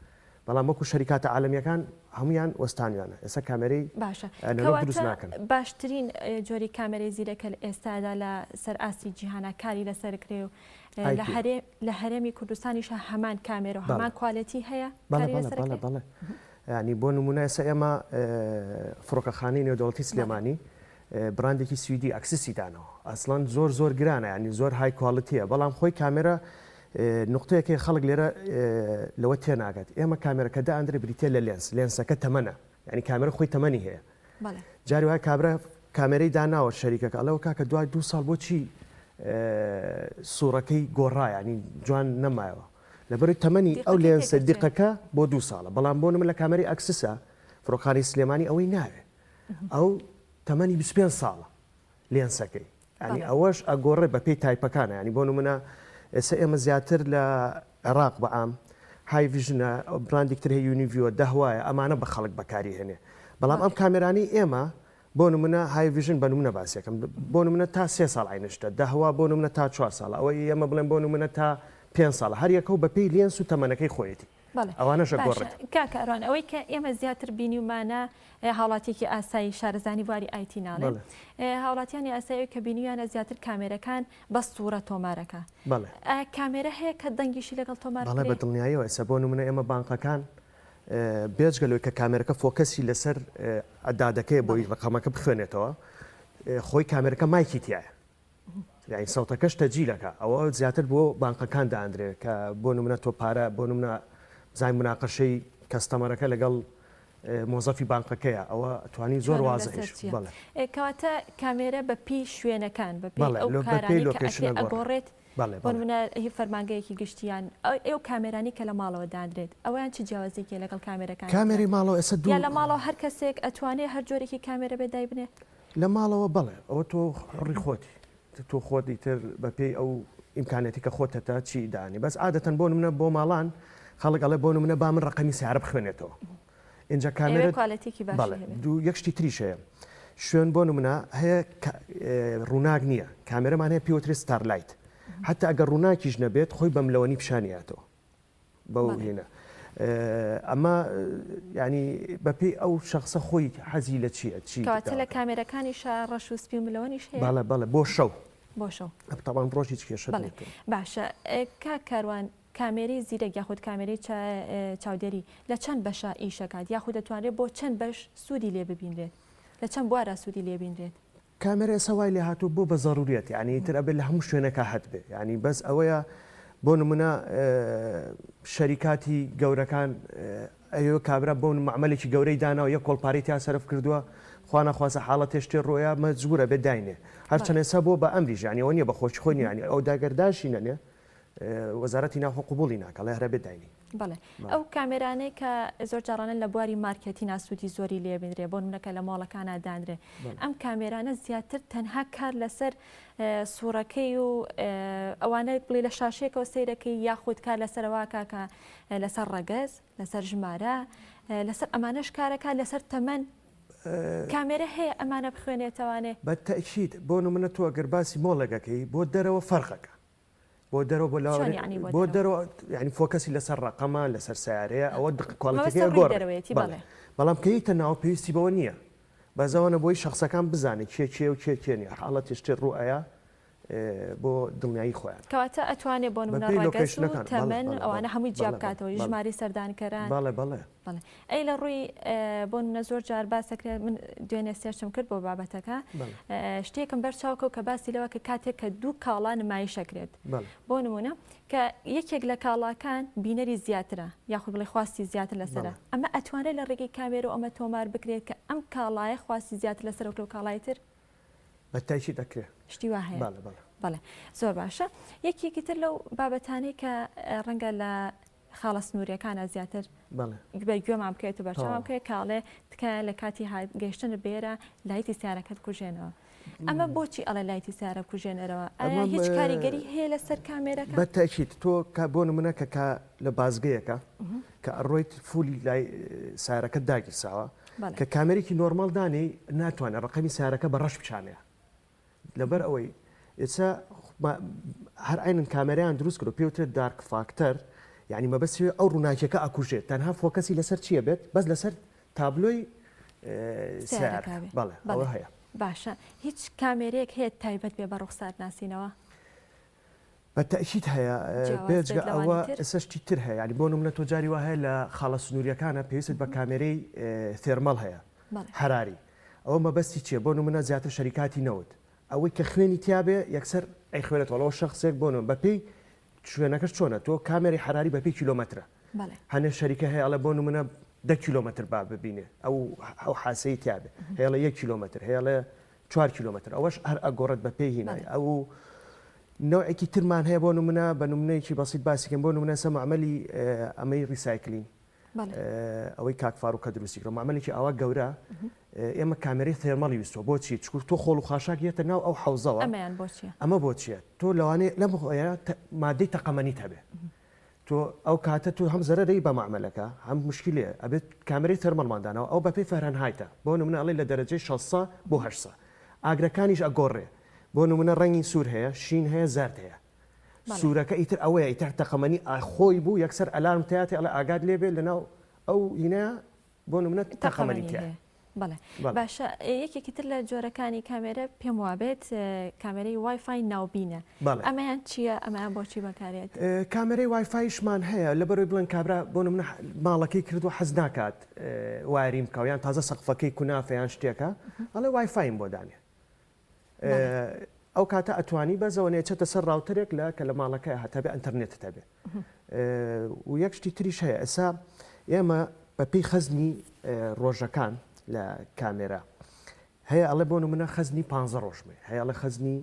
بەڵام وەکو شەریکاتە عالەمیەکان. هەموویان وەستانویانە ئێستا کامێرەی باشە ئەنەلۆگ دروست کەواتە ناکەن. باشترین جۆری کامێرەی زیرەکە لە ئێستادا لە سەر ئاستی جیهانا کاری لەسەر کرێ و ئای لە پی. هەرێ لە هەرێمی کوردستانیشا هەمان کامێرە و بەڵێ. هەمان quality هەیە بەڵێ کاری بەڵێ لەسەر بەڵێ کرێ؟ بەڵێ یانی بۆ نموونە ئێستا ئێمە فڕۆکەخانەی نێودەوڵەتی سلێمانی براندێکی سویدی ئەکسسی دانەوە ئەسڵەن زۆر زۆر گرانە ینی زۆر high quality یە بەڵام خۆی کامێرا نقطەیەکی خەڵک لێرە لەوە تێناگات ئێمە کامێرەکە دائەندرێ بریتە لە lens lens ەکە تەمەنە ینی کامێرە خۆی تەمەنی هەیە جاری وایە کابرا کامێرەی داناوە شەریکەکە ئەڵێ کاکە دوای دو ساڵ بۆچی سوورەکەی گۆڕا ینی جوان نەمایەوە لەبەری تەمەنی ئەو lens ە دیقەکە بۆ دو ساڵە بەڵام بۆ من لە کامێرەی ئەکسسە فڕۆکخانەی سلێمانی ئەوەی ناوێ ئەو تەمەنی 25 ساڵە lens ەکەی ینی ئەوەش ئەگۆڕێ بە پێی type ەکانە ینی بۆ نمونە ئێستا ئێمە زیاتر لە عێراق بە عام های ڤیژنە براندێک تر هەیە یونیڤیۆ دەهوایە ئەمانە بە خەڵک بەکاری هێنێ بەڵام ئەم کامێرانی ئێمە بۆ نمونە های ڤیژن بە نمونە باسیەکەم بۆ نمونە تا سێ ساڵ عینشتە دەهوا بۆ نمونە تا چوار ساڵ ئەوەی ئێمە بڵێن بۆ نمونە تا پێ ساڵ هەر یەکە و بەپێی lens و تەمەنەکەی خۆیەتی بەڵێ ئەوانەش باشە ئەگۆڕێت. کاک کاروان ئەوەی کە ئێمە زیاتر بینیومانە هاوڵاتیەکی ئاسایی شارەزانی بواری IT ناڵێ بەڵێ. هاوڵاتیانی ئاسایی کە بینیویانە زیاتر کامێرەکان بە سوورە تۆمارەکە بەڵێ. ئایا کامێرە هەیە کە دەنگیشی لەگەڵ تۆمار بەڵێ بە بکرێ؟ دڵنیاییەوە ئێستا بۆ نمونە ئێمە بانقەکان بێجگە لەوەی کە کامێرەکە focus ی لەسەر عەدادەکەیە بۆی بەڵێ. ڕەقەمەکە بخوێنێتەوە خۆی کامێرەکە مایکی تیایە یانی سەوتەکەش تەجیلەکە ئەوە زیاتر بۆ بانقەکان دائەندرێ کە بۆ نمونە تۆ پارە بۆ نمونە بزانین مناقەشەی customer ەکە لەگەڵ مۆزەفی بانقەکەیە ئەوە توانی زۆر جوانە وازحیش لەسەر چییە؟ بەڵێ کەواتە کامێرە بە پێی شوێنەکان بە پێی بەڵێ ئەو لۆ بە پێی کارانەی کە location ئەکرێ ئەگۆڕێت ئەگۆڕێت بەڵێ بۆ بەڵێ نمونە هی فەرمانگەیەکی گشتیان ئەو کامێرانی کە لە ماڵەوە دانرێت ئەویان چ جیاوازێکی لەگەڵ کامێرەکانی ترە؟ کامێرەی ماڵەوە ئێستا یا دوو لە ماڵەوە هەر کەسێک ئەتوانێ هەر جۆرێکی کامێرە بێ دایبنێ؟ لە ماڵەوە بەڵێ ئەوە تۆ حوڕی خۆتی تۆ خۆت ئیتر بە پێی ئەو ئیمکانەتی کە خۆت هەتە چی دانی بەس عادەتەن بۆ نمونە بۆ ماڵان خەڵک ئەڵێ بۆ نمونە با من ڕەقەمی سیارە بخوێنێتەوە ئینجا ئەوێ کامێرە quality ێکی باشی بەڵێ هەبێ. دوو یەک شتی تریش هەیە شوێن بۆ نمونە هەیە ڕووناک نییە کامێرەمان هەیە پێوترێ starlight حتا ئەگەر ڕووناکیش نەبێت خۆی بەملەوەنی پیشانیاتەوە بەو هینە ئەمە ینی بەپێی ئەو شخصە خۆی حەزی لە چییە چی کەواتە لە کامێرەکانیشا ڕەش و سپی و ملەوەنیش هەیە بەڵێ بەڵێ بۆ شەو بۆ شەو تاوان ڕۆژ هیچ کێشە بەڵێ باشە کاک کاروان کامێرەی زیرەک یاخود کامێرەی چاودێری لە چەند بەشە ئیشەکات یاخود دەتوانرێت بۆ چەند بەش سوودی لێ ببینرێت لە چەند بوارە سوودی لێ بینرێت؟ کامێرا ئێستا وای لێهاتووە بۆ بە زەروریەت یانی ئیتر ئەبێ لە هەموو شوێنێکا هەتبێ یانی بەس ئەوەیە بۆ نمونە شەریکاتی گەورەکان ئەوێ کابرا بۆ معمەلێکی گەورەی داناوە یەک کۆڵ پارەی تیا سەرف کردووە خوا نەخوازە حاڵەتێ شتێ ڕۆیا مەجبورە بێ داینێ هەرچەند ئێستا بۆ بە ئەمریش یانی ئەوە نییە بە خۆشی خۆی نییە یانی ئەو داگەرداشی نەنێ وەزارەتی ناوخۆ قبوڵی ناکا ئەڵێ هەر ئەبێ داینێی. بەڵێ ئەو کامێرانەی کە زۆر جارانە لە بواری مارکێتینا سوودی زۆری لێ بینرێ بۆ نمونە کە لە مۆڵەکانا دانرێ ئەم کامێرانە زیاتر تەنها کار لەسەر سوڕەکەی و ئەوانە بڵێ لە شاشەیەکەوە سەیرەکەی یاخود کار لەسەرەوە کاکە لەسەر ڕەگەز لەسەر ژمارە لەسەر ئەمانەش کارەکە لەسەر تەمەن کامێرە هەیە ئەمانە بخوێنێتەوانێ بە تەئکید بۆ نمونە تۆ گەر باسی مۆڵێک ئەکەی بۆ دەرەوە فەرقەکە بۆ دەرەوە بۆ چۆن یعنی بۆ بۆ دەرەوە دەرەوە یعنی focus ی لەسەر ڕەقەمە لەسەر سیارەیە ئەوە دق مەبەستە quality ەکەی ڕووی ئەگۆڕێ دەرەوەیەتی بەڵێ بەڵێ بەڵام کە یتە ناو پێویستی بەوە نییە بەزەوەنە بۆی شخصەکان بزانێت کێ کێ و کێ کێ نیە حاڵەتی شتێ ڕوو ئەیا بۆ دڵنیایی خۆیان کەواتە ئەتوانێ بۆ نمونە بەپێی ڕەگەز و location ەکان بەڵێ تەمەن بەڵێ ئەوانە بەڵێ هەمووی جیا بەڵێ بکاتەوە بەڵێ ژمارەی سەردانکەران بەڵێ بەڵێ بەڵێ ئەی لە ڕووی بۆ نمونە زۆر جار باس دەکرێت من دوێنێ search م کرد بۆ بابەتەکە شتێکم بەرچاو کەوت کە باسی لەوە کە کاتێک کە دوو کاڵا نمایشەکرێت بۆ نمونە کە یەکێک لە کاڵاکان بینەری زیاترە یاخود بڵێ خواستی زیاتر لەسەرە ئەمە ئەتوانێت لە ڕێگەی کامێرە ئەمە تۆمار بکرێت کە ئەم کاڵایە خواستی زیاتر لەسەر لەو کاڵای تر بە تاکی دەکرێت شتی وا هەیە بەڵێ زۆر باشە یەکێکی تر لەو بابەتانەی کە ڕەنگە لە خاڵە سنووریەکانە زیاتر بەر گوێمان بکەوێت و بەرچاومان بکەوێت کاڵێ تکایە لە کاتی گەیشتن بێرە light ی سیارەکەت کوژێنەوە ئەمە بۆچی ئەڵێ light ی سیارە کوژێنەرەوە ئایا هیچ کاریگەری هەیە لەسەر کامێرەکە؟ بە تەئکید تۆ کە بۆ نمونە کە کە لە بازگەیەکە کە ئەڕۆیت full ی لای سیارەکەت داگیرساوە کە کامێرێکی normal دانێی ناتوانێت ڕقەمی سیارەکە بە ڕەش بچانەیە لەبەر ئەوەی ئێستا هەر عینن کامێرایان دروست کردو پێوترێت dark factor یعنی مەبەستی ئەو ڕووناکیەکە ئەکوژێت تەنها focus ی لەسەر چییە بێت بەس لەسەر تابلۆی سیارەکە بەڵێ ئەوە هەیە. باشە هیچ کامێرەیەک هەیە تایبەت بێ بە ڕوخسار ناسینەوە؟ بە تەئکید هەیە بێجگە ئەوە ئێستا شتی تر هەیە یانی بۆ نمونە تۆ جاری وا هەیە لە خاڵە سنووریەکانە پێویستت بە کامێرەی thermal هەیە حەراری ئەوە مەبەستی چیە بۆ نمونە زیاتر شەریکاتی نەوت ئەوەی کە خوێنی تیابێ یەکسەر ئەیخوێنێتەوە ئەوە شخصێک بۆ نمونە بەپێی شوێنەکەش چۆنە تۆ کامێرەی حەراری بەپێی کیلۆمەترە هەنێ شەریکە هەیە ئەڵێ بۆ نمونە دە کیلۆمەتر با ببینێ ئەو ئەو حاسەی تیابێ هەیە یەک کیلۆمەتر هەیە چوار کیلۆمەتر ئەوەش هەر ئەگۆڕێت بە پێی هینای ئەو نەوعێکی ترمان هەیە بۆ نمونە بە نمونەیەکی بەسیت باسیکەم بۆ نمونە سە معمەلی ئەمەی recycling ئەوەی کاک فاروق کە دروستی کرد معمەلێکی ئاوا گەورە ئێمە کامێرەی thermal ی ویستوە بۆچی چکو تۆ خۆڵ و خاشاک یەتە ناو ئەو حەوزەوە ئەمەیان بۆچیە ئەمە بۆچیە تۆ لەوانەیە لەم هۆیە مادەی تەقەمەنیت هەبێ تۆ ئەو کاتە تۆ هەم زەرەرەی بە مەعمەلەکە هەم مشکلەیە ئەبێت کامێرەی thermal مان داناوە ئەو بەپێی فەرەنهایتە بۆ نمونە ئەڵێ لە دەرەجەی شەسە بۆ هەشسە ئاگرەکانیش ئەگۆڕێ بۆ نمونە ڕەنگی سوور هەیە شین هەیە زەرد هەیە سوورەکە ئیتر ئەوەیە ئیتر تەقەمەنی خۆی بوو یەکسەر alarm تیاتێ ئەڵێ ئاگات لێ بێ لەناو ئەو هینەیە بۆ نمونە تەقەمەنی تیایە. بەڵێ باشە یەکێکی تر لە جۆرەکانی کامێرە پێم وابێت کامێرەی وایفای ناوبینە ئەمەیان چییە ئەمەیان بۆچی بەکارێت؟ کامێرەی وایفایشمان هەیە لەبەرەوەی بڵێن کابرا بۆ نمونە ماڵەکەی کردووە حەز ناکات wiring بکا یان تازە سەقفەکەی کونافە یان شتێکە ئەڵێ وایفایم بۆ دانێ ئەو کاتە ئەتوانی بەس ئەوەنەیە چێتە سەر router ێک لە کە لە ماڵەکەی هەتەبێ ئەتەرنێتت هەبێ و یەک شتی تریش هەیە ئێسا ئێمە بەپێی خەزنی ڕۆژەکان لە کامێرا هەیە ئەڵێ بۆ نمونە خەزنی پ ڕۆژمێ هەیە ئەڵێ خەزنی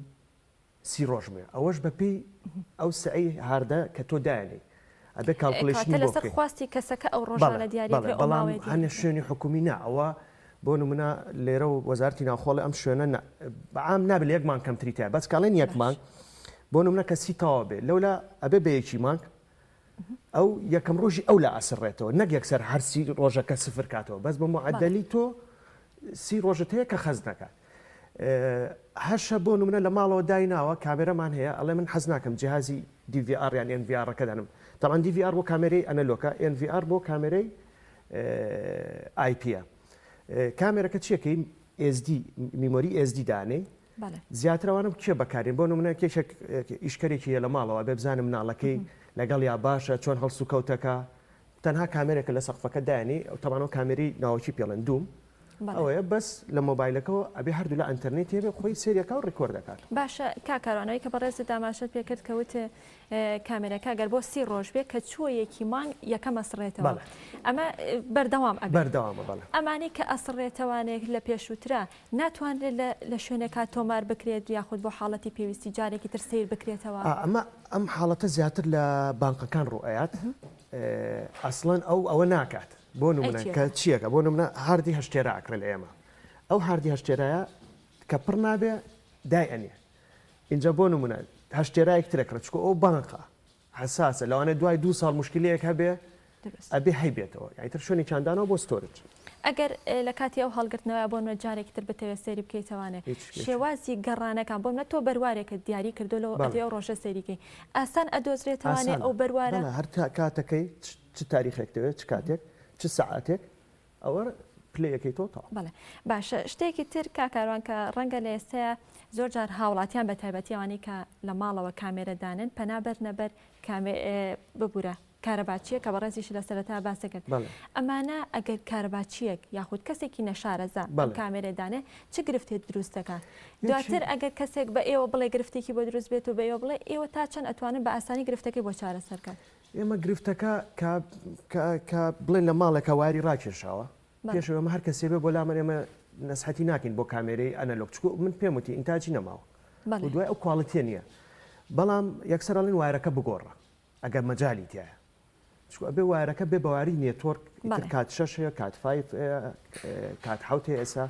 سی ڕۆژمێ ئەوەش بەپێی ئەو سعی هاردە کە تۆ دایانی ئەبێ calculation ی بۆ لەسەر خواستی کەسەکە ئەو ڕۆژانە دیاری بکرێ ئەو بەڵام هەنێ شوێنی حکومی نا ئەوە بۆ نمونە لێرە و وەزارەتی ناوخۆڵێ ئەم شوێنە بەعام نابێت لە یەک مانگ کەمتری تیا بەس کاڵێن یەک مانگ بۆ نمونە کە سی تەواو بێ لەولا ئەبێ بە یەکی مانگ ئەو یەکەم ڕۆژی ئەو لە ئەسڕێتەوە نەک یەکسەر هەرسی ڕۆژەکە سفر کاتەوە بەس بە معدلی تۆ سی ڕۆژت هەیە کە خەز نەکات هەشە بۆ نمونە لە ماڵەوە دایناوە کامێرەمان هەیە ئەڵێ من حەز ناکەم جیهازی DVR یان NVR ەکە دانم تەبعەن DVR بۆ کامێرەی ئەنەلۆکە NVR بۆ کامێرەی IP ە کامێرەکە چیەکەی SD memory SD دانێی زیاتر ئەوانم کێ بەکارێن بۆ نمونە کێشێک ئیشکەرێکی هەیە لە ماڵەوە بێ بزانم مناڵەکەی لەگەڵ یا باشە چۆن هەڵسوکەوتەکە تەنها کامێرێکە لە سەقفەکە دایانی تەبعەن ئەو کامێری ناوەکی پێڵێن دوم ئەوەیە بەس لە مۆبایلەکەوە ئەبێ هەردوو لە ئەنتەرنێت هەبێ خۆی سێریەکە و record دەکات. باشە کاک کاروان ئەوەی کە بەڕێزت ئاماژەت پێ کرد کە وت کامێرەکە گەر بۆ سی ڕۆژ بێ کە چووە یەکی مانگ یەکەم ئەسڕێتەوە ئەمە بەردەوام ئەبێ بەردەوامە بەڵێ. ئەمانەی کە ئەسڕێتەوانێک لە پێشووترا ناتوانرێت لە لە شوێنێکا تۆمار بکرێت یاخود بۆ حاڵەتی پێویستی جارێکی تر سەیر بکرێتەوە؟ ئەمە ئەم حاڵەتە زیاتر لە بانقەکان ڕوو ئەیات ئەسڵەن ئەو ئەوە ناکات بۆ نمونە کە چیەکە بۆ نمونە هاردی هەشت تێرا ئەکڕێ لە ئێمە ئەو هاردی هەشت تێرایە کە پڕ نابێ دای ئەنێ ئینجا بۆ نمونە هەشت تێرایەک تر ئەکڕێ چونکە ئەو بانقە حەساسە لەوانەیە دوای دوو ساڵ موشکیلەیەک هەبێ ئەبێ هەیبێتەوە یانی تر شوێنێکیان داناوە بۆ storage. ئەگەر لە کاتی ئەو هەڵگرتنەوە بۆ نمونە جارێکی تر بتەوێت سەیری بکەیتەوانێ شێوازی گەڕانەکان بۆ نمونە تۆ بەروارێکت دیاری کردو لەو ئەتەوێ ئەو ڕۆژە سەیری کەی ئاسان ئەدۆزرێتەوانێ ئەو بەروارە؟ بەڵێ هەر کاتەکەی چ تاریخێک دەوێت چ کاتێک چ سەعاتێک ئەوە play ەکەی تۆ تەواو. بەڵێ باشە شتێکی تر کاک کاروان کە ڕەنگە لە ئێستەیا زۆر جار هاوڵاتیان بە تایبەتی ئەوانەی کە لە ماڵەوە کامێرە دانێن پەنا بەرنە بەر کامێ ببورە کارەباچییە کە بەڕێزیش لە سەرەتا باست کرد بەڵێ. ئەمانە ئەگەر کارەباچییەک یاخود کەسێکی نەشارەزا ئەم بەڵێ. کامێرە دانێ چ گرفتێک دروست دەکات یەکی. دواتر ئەگەر کەسێک بە ئێوە بڵێ گرفتێکی بۆ دروست بێت و بە ئێوە بڵێ ئێوە تا چەند ئەتوانن بە ئاسانی گرفتەکەی بۆ چارەسەر کەن؟ ئێمە گرفتەکە کە کە کە بڵێن لە ماڵێکا wire ی ڕاکێشاوە بەڵێ. پێش ئێمە هەر کەسێ بێ بۆ لامان ئێمە نەسحەتی ناکەین بۆ کامێرەی ئەنەلۆگ چکو من پێم وتی ئینتاجی نەماوە و بەڵێ. دوای ئەو quality ە نییە بەڵام یەکسەر ئەڵێن wire ەکە بگۆڕە ئەگەر مەجالی تیایە چکو ئەبێ wire ەکە بێ بە wire ی network ئیتر بەڵێ. cat شەش هەیە cat five هەیە cat حەوت هەیە ئێستا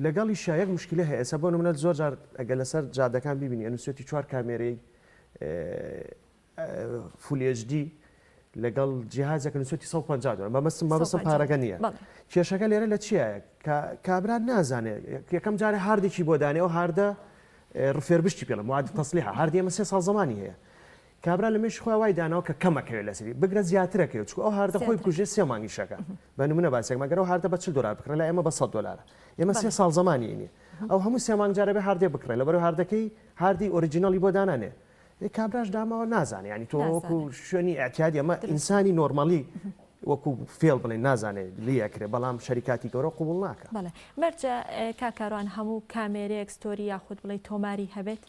لەگەڵیشا یەک مشکلە هەیە ئێستا بۆ نمونە زۆر جار ئەگەر لەسەر جادەکان بیبینی ئەنووسێتی چوار کامێرەی full HD لەگەڵ جیهازێک نووسێتی 150 دۆلار مەبەستم مەبەستم پارەکە نییە کێشەکە لێرە لە چیایە کە کابرا نازانێت یەکەم جارێ هاردێکی بۆ دانێ ئەو هاردە refurbished ی پێڵم واد تەسلیحە هاردی ئەمە سێ ساڵ زمانی هەیە. کابرا لە مێشکی خۆی وای داناوە کە کەم ئەکەوێت لەسەری بگرە زیاتر ئەکەوێت چونکە ئەو hard ە خۆی بکوژێ سێ مانگ ئیشەکە بە نمونە باسێکم ئەگەر ئەو hard ە بە 40 دۆلار بکڕێ لای ئێمە بە 100 دۆلارە ئێمە سێ ساڵ زەمانی نیە ئەو هەموو سێ مانگ جارە بێ hard ێ بکڕێ لەبەرو hard ەکەی hard ی original ی بۆ دانانێ ئێ کابراش داماوە نازانێ یانی تۆ وەکو شوێنی ئیعتیادی ئەمە ئینسانی normally وەکو فێڵ بڵێن نازانێ لی ئەکرێ بەڵام شەریکاتی گەورە قبوڵ ناکا. بەڵێ مەرجە کاک کاروان هەموو کامێرەیەک story یاخود بڵێی تۆماری هەبێت؟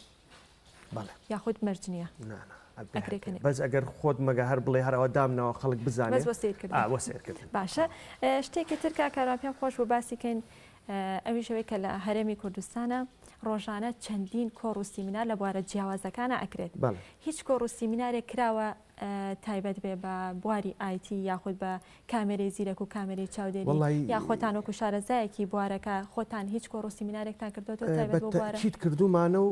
بەڵێ. یاخود مەرج نییە؟ نا نا ئەکرێ کە بەس ئەگەر خۆت مەگە هەر بڵێ هەر ئەوە دامناوە خەڵک بزانێ بەس بۆ سەیرکردن ئا بۆ سەیرکردن. باشە شتێکی تر کاک کاروان پێم خۆش بوو باسی کەین ئەویش ئەوەی کە لە هەرێمی کوردستانە ڕۆژانە چەندین کۆڕ و سیمینار لە بوارە جیاوازەکانە ئەکرێت هیچ کۆڕ و سیمینارێک کراوە تایبەت بێ بە بواری IT یاخود بە کامێرەی زیرەک و کامێرەی چاودێری یا خۆتان وەکو شارەزایەکی بوارەکە خۆتان هیچ کۆڕ و سیمینارێکتان کردوەوە تایبەت بۆ بوارە؟ چیت کردومانە و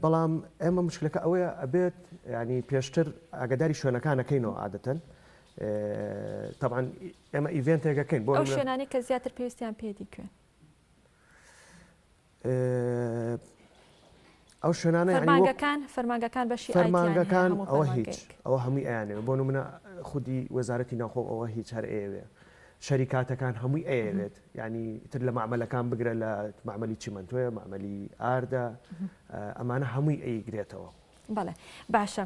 بەڵام ئێمە مشکلەکە ئەوەیە ئەبێت ینی پێشتر ئاگداری شوێنەکانەکەینەوە عادەتەن تەبعەن ئێمە event ێک ئەکەین بۆ ئەو شوێنانەی کە زیاتر پێویستیان پێیەتی کوێن؟ ئەو شوێنانە فەرمانگەکان فەرمانگەکان بەشی فەرمانگەکان ئەوە هیچ ئەوە هەمووی ئەیانەوێ بۆ نمونە خودی وەزارەتی ناوخۆ ئەوە هیچ هەر ئەیەوێ شەریکاتەکان هەمووی ئەیەوێت ینی تر لە معمەلەکان بگرە لە معمەلی چیمەنتۆیە معمەلی ئاردە ئەمانە هەمووی ئەیگرێتەوە. بەڵێ باشە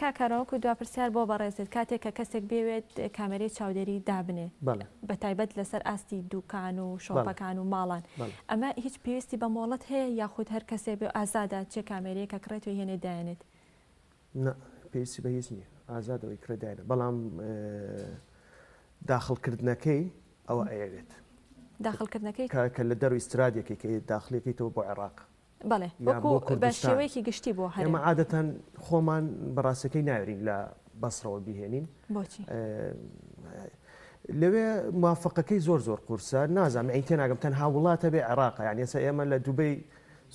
کاک کاروان وەکو دوا پرسیار بۆ بەڕێزت کاتێک کە کەسێک بێوێت کامێرەی چاودێری دابنێ بە تایبەت لەسەر ئاستی دوکان و shop ەکان و ماڵان ئەمە هیچ پێویستی بە مۆڵەت هەیە یاخود هەر کەسێک بێ ئازادە چێ کامێرەیە کە کڕێت و هێنێ دایەنێت؟ نا پێویستی بە هیچ نییە ئازادەوەی کرێ داینە بەڵام داخڵکردنەکەی ئەوە ئەیەوێت داخڵکردنەکەی کە لە دەروی استرادیەکەی کە داخلەکەیتەوە بۆ عێراق بەڵێ وەکو بە شێوەیەکی گشتی بۆ هەرێم. ئێمە عادەتەن خۆمان بە ڕاستەکەی ناوێرین لە بەسڕەوە بیهێنین. بۆچی؟ لەوێ موافقەکەی زۆر زۆر قورسە نازانم یعنی تێناگەم تەنها وڵاتە بێ عێراقە یعنی ئێستا ئێمە لە دوبەی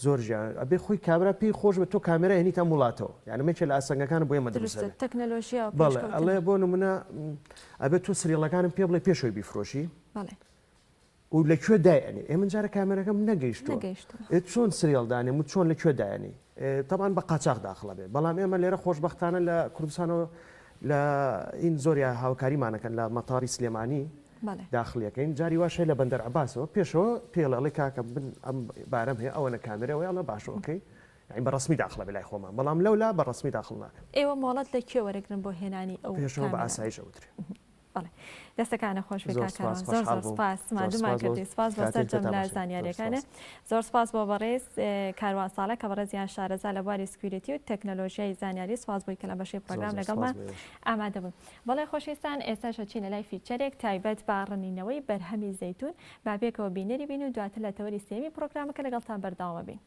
زۆر ژیان ئەبێ خۆی کابرا پێی خۆش بێت تۆ کامێرا هێنیتە ئەم وڵاتەوە یعنی مێکێ لە ئاستەنگەکان بۆ ئێمە دروست دروستە تەکنەلۆژیا و بەڵێ پێشکەوتن. ئەڵێ بۆ نمونە ئەبێ تۆ serial ەکانم پێ بڵێ پێشەوەی بیفرۆشی. بەڵێ. و لە کوێ دایئەنێ ئێ من جارە کامێرەکەم نەگەیشتووە نەگەیشتووە. ئێ چۆن serial دانێم و چۆن لە کوێ دایەنێی ئێ تەبعەن بە قاچاخ داخڵە بێ بەڵام ئێمە لێرە خۆشبەختانە لە کوردستانەوە لە ئین زۆریا هاوکاریمان ئەکەن لە مەتاری سلێمانی بەڵێ. داخڵی ئەکەین جاری واش هەیە لە بەندەر عەباسەوە پێشەوە پێڵێ ئەڵێ کاکە من ئەم بارەم هەیە ئەوەنە کامێرە ئەوەیە ئەڵێ باشە okay یانی بە ڕەسمی داخڵە بێ لای خۆمان بەڵام لەولا بە ڕەسمی داخڵ ناکەن. ئێوە مۆڵەت لە کوێ وەرەگرن بۆ هێنانی ئەو پێشەوە بە کامێرانە؟ ئاسایش ئەوترێ. بەڵێ دەستەکانە خۆش بێ زۆر کاک سپاس کاروان زۆر خۆشحاڵ زۆر بووم سپاس زۆر ماندوومان سپاس بۆ کردی سپاس بۆ کاتێک سەرجەم لە تەماشای زۆر زانیاریەکانە سپاس. زۆر سپاس بۆ بەڕێز کاروان ساڵە کە بەڕێزیان شارەزا لە بواری security و تەکنەلۆژیای زانیاری سپاس بۆی کە لە بەشی زۆر پڕۆگرام زۆر سپاس لەگەڵمان بۆ ئێوەش. ئامادە بوون بەڵێ خۆشەویستان ئێستاش ئەچینە لای feature ێک تایبەت بە ڕنینەوەی بەرهەمی زەیتون با پێکەوە بینەری بین و دواتر لە تەوەری سێیەمی پڕۆگرامەکە لەگەڵتان بەردەوام ئەبین.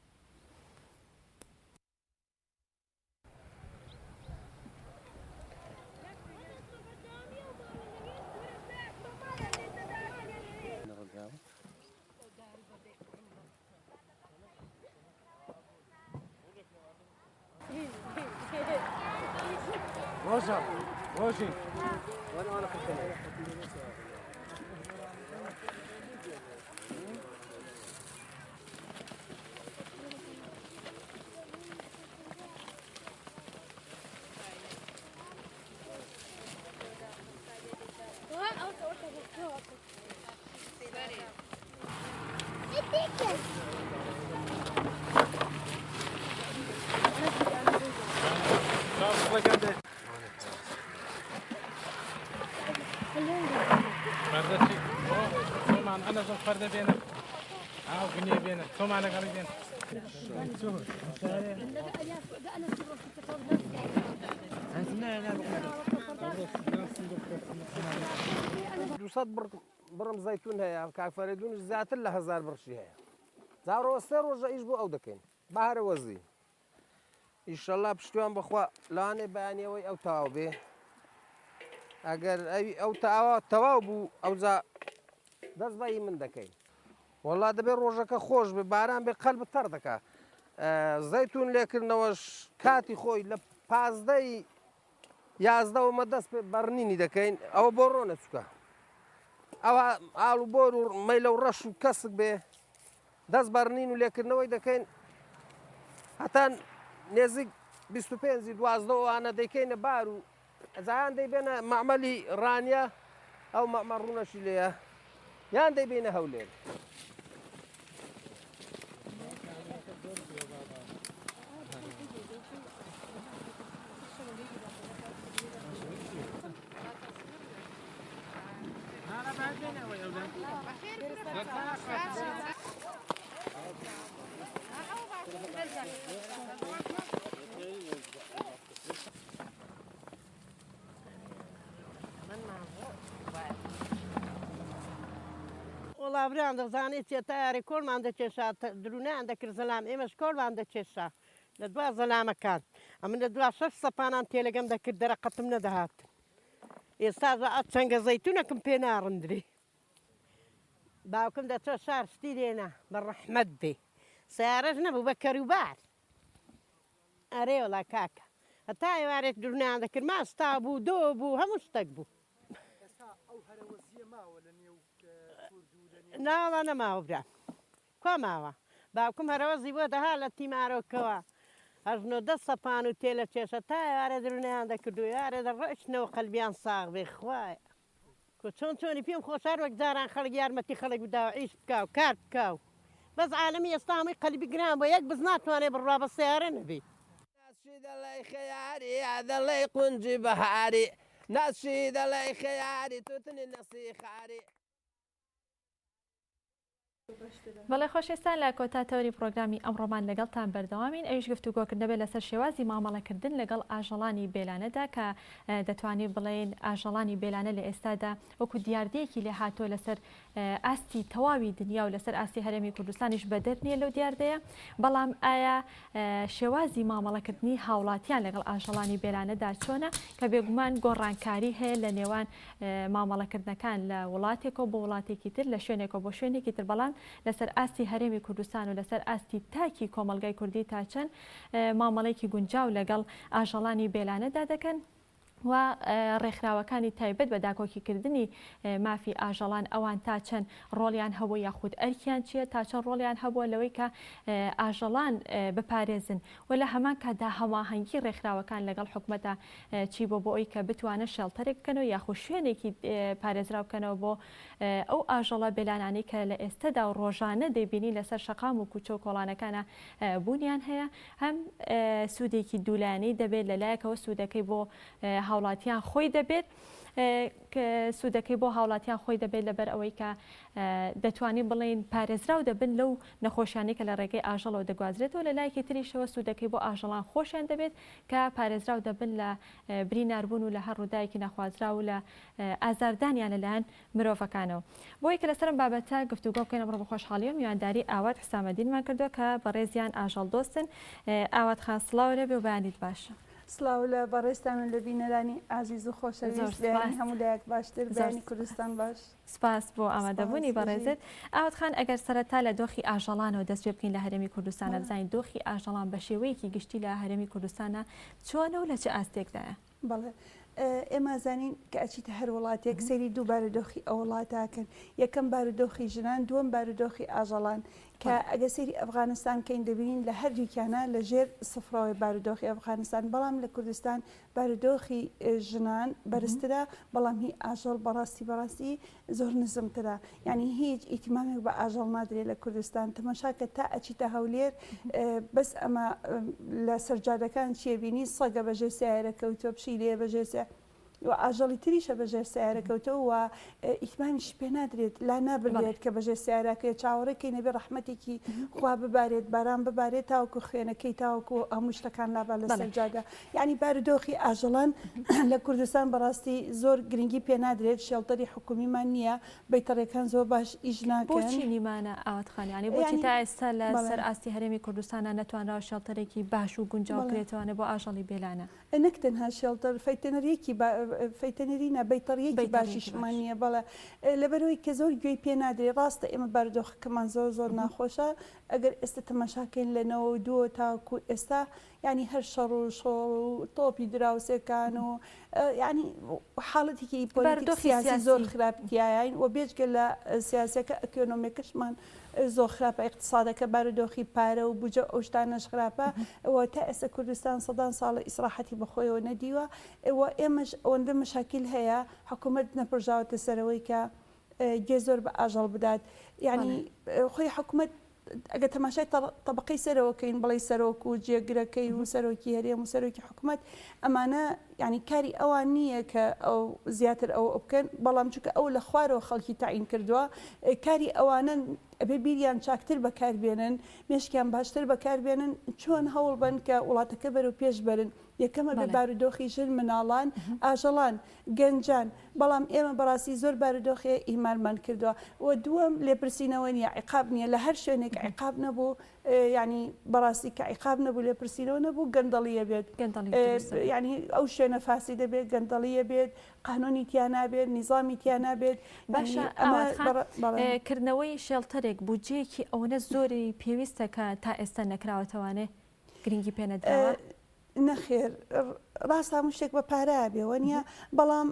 دوسەد بڕم زەیتون هەیە کاک فەرەیدونش زیاتر لە هەزار بڕشی هەیە جاڕەوە سێ ڕۆژە ئیش بۆ ئەو دەکەین بەهارە وەزی ئیشەڵا پشتیوان بەخوا لەوانەیە بەیانیەوەی ئەو تەواو بێ ئەگەر ئەوی ئەو تاوا تەواو بوو ئەوجا دەست بە ئی من دەکەین وەڵا دەبێ ڕۆژەکە خۆش بێ باران بێ قەلب تەڕ دەکا زەیتون لێکردنەوەش کاتی خۆی لە پازدەی یازدەوە مە دەست پێ بەڕنینی دەکەین ئەوە بۆ ڕۆنە چووکە ئەوە ئاڵ و بۆر و مەیلە و ڕەش و کەسک بێ دەست بەڕنین و لێکردنەوەی دەکەین هەتا نێزیک 25 ی 12 ئەوانە دەیکەینە بار و ئەجا یان دەیبێنە مەعمەلی ڕانیە ئەو مەعمەل ڕوونەشی لێیە یان دەیبینە هەولێر. وەڵا برام دەزانی چیە تەیارەی کۆڵمان دەکێشا درونیان دەکرد زەلام ئێمەش کۆڵمان دەکێشا لە دوا زەلامەکان ئەمن لە دوا شەش سەپانان تێلەگەم دەکرد دەرەقەتم نەدەهات ئێستا چەنگە زەیتونەکم پێ ناڕندرێ باوکم دەچۆ شار شتی دێنا بە ڕەحمەت بێ سیارەش نەبوو بە کەروبار ئەرێ وەڵا کاکە هەتا ئێوارێک درونیان دەکرد ماستا بوو دۆ بوو هەموو شتەک بوو. ئێستا ئەو هەرەوەزییە ماوە لە نێو کورد و لە نێو. ناوەڵا نەماوە برام کوا ماوە باوکم هەرەوەزی بۆ دەها لە تیمارۆکەوە هەژنۆ دە سەپان و تێلە کێشە تا ئێوارێ درونیان دەکرد و ئێوارێ دەڕۆیشتنەوە قەلبیان ساغ بێ خوایە. کو چۆن چۆنی پێم خۆشە هەر وەک جاران خەڵک یارمەتی خەڵک بدا و ئیش بکا و کار بکا و بەس عالەمی ئێستا هەمووی قەلبی گران بووە یەک بز ناتوانێ بڕوا بە سەیارە نەبی. ناسشی دەڵێی خەیاری دەڵێی قونجی بەهاری ناسشی دەڵێی خەیاری توتنی نەسیخاری. بەڵێ خۆشەویستان لە کۆتا تەوەری پڕۆگرامی ئەمڕۆمان لەگەڵتان بەردەوامین ئەویش گفتوگۆکردنە بێت لەسەر شێوازی مامەڵەکردن لەگەڵ ئاژەڵانی بێلانەدا کە دەتوانین بڵێین ئاژەڵانی بێلانە لە ئێستادا وەکو دیاردەیەکی لێهاتووە لەسەر ئاستی تەواوی دنیا و لەسەر ئاستی هەرێمی کوردستانیش بەدەر نییە لەو دیاردەیە بەڵام ئایا شێوازی مامەڵەکردنی هاوڵاتیان لەگەڵ ئاژەڵانی بێلانەدا چۆنە کە بێگومان گۆڕانکاری هەیە لە نێوان مامەڵەکردنەکان لە وڵاتێکەوە بۆ وڵاتێکی تر، لە شوێنێکەوە بۆ شوێنێکی تر، بەڵام لەسەر ئاستی هەرێمی کوردستان و لەسەر ئاستی تاکی کۆمەڵگای کوردی تا چەند مامەڵەیەکی گونجاو لەگەڵ ئاژەڵانی بێلانەدا دەکەن و ڕێکخراوەکانی تایبەت بە داکۆکیکردنی مافی ئاژەڵان ئەوان تا چەند ڕۆڵیان هەبوو یاخود ئەرکیان چییە تا چەند ڕۆڵیان هەبووە لەوەی کە ئاژەڵان بپارێزن و لە هەمان کاتدا هەماهەنگی ڕێکخراوەکان لەگەڵ حکومەتە چی بۆ بۆ ئەوی کە بتوانن shelter ێک بکەنەوە یاخود شوێنێکی پارێزراو بکەنەوە بۆ ئەو ئاژەڵە بێلانانەی کە لە ئێستەدا و ڕۆژانە دەیبینین لەسەر شەقام و کوچە و کۆڵانەکانە بوونیان هەیە هەم سوودێکی دوولایەنەی دەبێت لە لایەکەوە سوودەکەی بۆ هاوڵاتیان خۆی دەبێت سوودەکەی بۆ هاوڵاتیان خۆی دەبێت لەبەر ئەوەی کە دەتوانین بڵێین پارێزراو دەبن لەو نەخۆشیانەی کە لە ڕێگەی ئاژەڵەوە دەگوازرێتەوە، لە لایەکی تریشەوە سوودەکەی بۆ ئاژەڵان خۆشیان دەبێت کە پارێزراو دەبن لە بریناربوون و لە هەر ڕووداوێکی نەخوازراو و لە ئازاردانیان لەلایەن مرۆڤەکانەوە. بۆ ئەوەی کە لەسەر ئەم بابەتە گفتوگۆ بکەین ئەمڕۆ بە خۆشحاڵییەوە میوانداری ئاوات حسامەدینمان کردووە کە بەڕێزیان ئاژەڵدۆستن. ئاوات خان سڵاو لێبێ و بەیانیت باش. سڵاو لە بەڕێزتان و لە بینەرانی ئازیز و زۆر خۆشەویست، بەیانی سوپاس. هەموو لایەک باشتر، زۆر بەیانی سوپاس. کوردستان باش. سپاس بۆ ئامادەبوونی سپاس بژی. بەڕێزت. ئاوات خان ئەگەر سەرەتا لە دۆخی ئاژەڵانەوە دەست پێ بکەین لە هەرێمی کوردستانا بەڵێ. بزانین دۆخی ئاژەڵان بە شێوەیەکی گشتی لە هەرێمی کوردستانا چۆنە و لە چ ئاستێکدایە؟ بەڵێ. ئێمە ئەزانین کە ئەچیتە هەر وڵاتێک سەیری دوو بارودۆخی ئەو وڵاتە ئەکەن، یەکەم بارودۆخی ژنان، دووەم بارودۆخی ئاژەڵان. کە ئەگەر سەیری ئەفغانستان بکەین دەبینین لە هەردووکیانا لە ژێر سفرەوەی بارودۆخی ئەفغانستان، بەڵام لە کوردستان بارودۆخی ژنان بەرزترە بەڵام هی ئاژەڵ بەڕاستی بەڕاستی زۆر نزمترە یعنی هیچ ئیتیمامێک بە ئاژەڵ نادرێت لە کوردستان تەماشاکە تا ئەچیتە هەولێر بەس ئەمە لە سەرجادەکان چیە بینی سەگە بەژێر سیارە کەوتووە پشیلەیە بەژێر سیا و ئاژەڵی تریشە بەژێر سیارە کەوتەوە و ئیتمامیشی پێ نادرێت لا نابرێت کە بەژێر سیارەکەی چاوەڕێکەی نەبێ ڕەحمەتێکی خوا ببارێت باران ببارێت تاوەکو خوێنەکەی تاوەکو هەموو شتەکان لابا لەسەر جادە یعنی بارودۆخی ئاژەڵان لە کوردستان بەڕاستی زۆر گرنگی پێ نادرێت shelter ی حکومیمان نییە بەیتەڕیەکان زۆر باش ئیش ناکەن. بۆچی نیمانە ئاوات خان یانی بۆچی تا ئێستا لە سەر ئاستی هەرێمی کوردستانا نەتوانراوە shelter ێکی باش و گونجاو بکرێتەوانێ بۆ ئاژەڵی بێلانە؟ نەک تەنها shelter فەیتەنەریەکی فەیتەنەری نا بەیتەڕیەکی باشیشمان نییە بەڵێ لەبەرەوەی کە زۆر گوێی پێ نادرێ ڕاستە ئێمە بارودۆخەکەمان زۆر زۆر ناخۆشە ئەگەر ئێستا تەماشاکەین لە 92 تاکو ئێستا. یانی هەر شەڕ و شۆڕ و تۆپی دراوسێکان و یانی حاڵەتێکی پۆلیتیک سیاسی زۆر خراپ تیایین و بێجگە لە سیاسەکە ئەکۆنۆمیەکەشمان زۆر خراپە ئیقتسادەکە بارودۆخی پارە و بوجە ئەو شتانەش خراپە و تا ئێستا کوردستان سەدان ساڵە ئیسراحەتی بەخۆیەوە نەدیوە و ئێمەش ئەوەندە مەشاکیل هەیە حکوومەت نەپرژاوەتە سەرەوەی کە گوێ زۆر بە ئاژەڵ بدات یعنی خۆی حکوومەت ئەگەر تەماشای تەبەقەی سەرەوە کەین بڵێی سەرۆک و جێگرەکەی و سەرۆکی هەرێم و سەرۆکی حکومەت ئەمانە یعنی کاری ئەوان نییە کە ئەو زیاتر ئەوە بکەن بەڵام چونکە ئەو لە خوارەوە خەڵکی تەعین کردووە کاری ئەوانەن ئەبێ بیریان چاکتر بەکاربێنن مێشکیان باشتر بەکاربێنن چۆن هەوڵ بن کە وڵاتەکە بەرەو پێش بەرن یەکەم ئەبێ بارودۆخی ژن مناڵان ئاژەڵان گەنجان، بەڵام ئێمە بەڕاستی زۆر بارودۆخێ ئیهمالمان کردووە و دووەم لێپرسینەوە نییە، عیقاب نییە، لە هەر شوێنێک عیقاب نەبوو یانی بەڕاستی کە عیقاب نەبوو لێپرسینەوە نەبوو گەندەڵییە بێت، یانی ئەو شوێنە فاسیدە بێت، گەندەڵییە بێت، قانونی تیا نابێت، نیزامی تیا نابێت. باشە ئاوات خان، کردنەوەی شێڵتەرێک بودجەیەکی ئەوەنە زۆری پێویستە کە تا ئێستا نەکراوەتەوانێ گرنگی پێ نەدراوە؟ نەخێر ڕاستە هەموو شتێک بە پارە بێ وەنیە بەڵام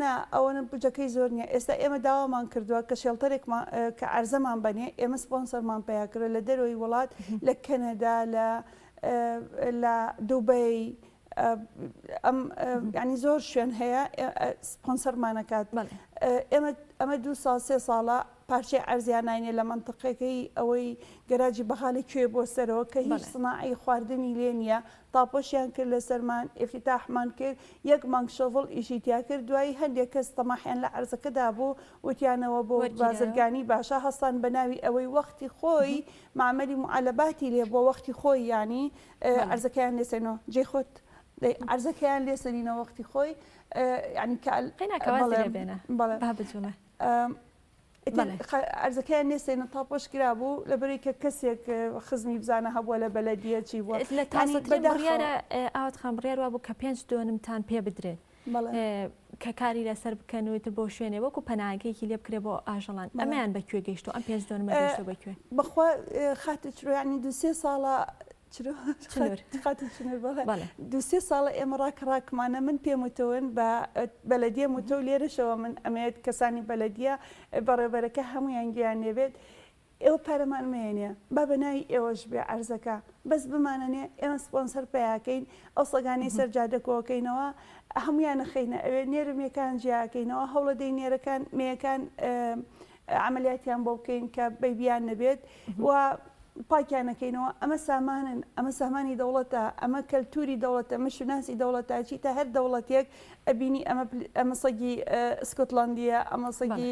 نا ئەوەنە بجەکەی زۆر نییە ئێستا ئێمە داوامان کردووە کە شێڵتەرێکمان کە عەرزەمان بەنێ ئێمە سپۆنسەرمان پیا کردوە لە دەرەوەی وڵات لە کەنەدا لە لە دوبەی ئەم ینی زۆر شوێن هەیە سپۆنسەرمانەکات ئێمە ئەمە دو ساڵ سێ ساڵە پارچەی عەرزیان ناینێ لە مەنتقەکەی ئەوەی گەراجی بەغا لە کوێ بۆ سەرەوە کە هیچ سناعەی خواردنی لێ نییە تاپۆشیان کرد لەسەرمان ئیفتیتاحمان کرد یەک مانگ شۆڤڵ ئیشی تیا کرد دوایی هەندێک کەس تەماحیان لە عەرزەکەدا بوو وتیانەوە بۆ بازرگانی باشە هەستان بە ناوی ئەوەی وەختی خۆی مەعمەلی موعەلەباتی لێ بووە وەختی خۆی یانی عەرزەکەیان لێ سەنەوە جێی خۆت عەرزەکەیان لێ سەنینەوە وەختی خۆی یانی کە قەیناکە وازی لێ بێنە با بجوڵێ. ئەرزەکەیان لێ سێنە تاپۆش کرابوو لەبەرەی کە کەسێک خزمی بزانە هەبووە لە بەلەدیە چی بووە لە تازەترین بڕیارە ئاوات خان بڕیار وابوو کە پێنج دۆنمتان پێ بدرێت کە کاری لەسەر بکەن و تر بۆ شوێنێ وەکو پەناگەیەکی لێ بکرێ بۆ ئاژەڵان ئەمەیان بە کوێ گەیشتو ئەم پێنج دۆنمە گەیشتو بە کوێ بەخوا خاتو چرۆ یانی دوو سێ ساڵە خاتوو چنور بەڵێ دوو سێ ساڵە ئێمە ڕاکە ڕاکمانە من پێم وتون بە بەلەدیەم وتە و لێرەشەوە من ئەمەوێت کەسانی بەلەدیە بەڕێوبەرەکە هەموویان گوێیان لێبێت ئێوە پارەمان مەیەنێ با بە ناوی ئێوەش بێ عەرزەکە بەس بمانەنێ ئێمە سپۆنسەر پەیاکەین ئەو سەگانەی سەر جادە کۆکەینەوە هەمویان نەخەینە ئەوێ نێر و مێکان جیاکەینەوە هەوڵەدەین نێرەکان مێیەکان عەمەلیاتیان بۆ بکەین کە بەیبیان نەبێت و پاکیان نەکەینەوە ئەمە سامانن ئەمە سامانی دەوڵەتە ئەمە کەلتوری دەوڵەتە ئەمە شوناسی دەوڵەتە چیتە هەر دەوڵەتێک ئەبینی ئەمە ئەمە سەگی سکۆتلندیە ئەمە سەگی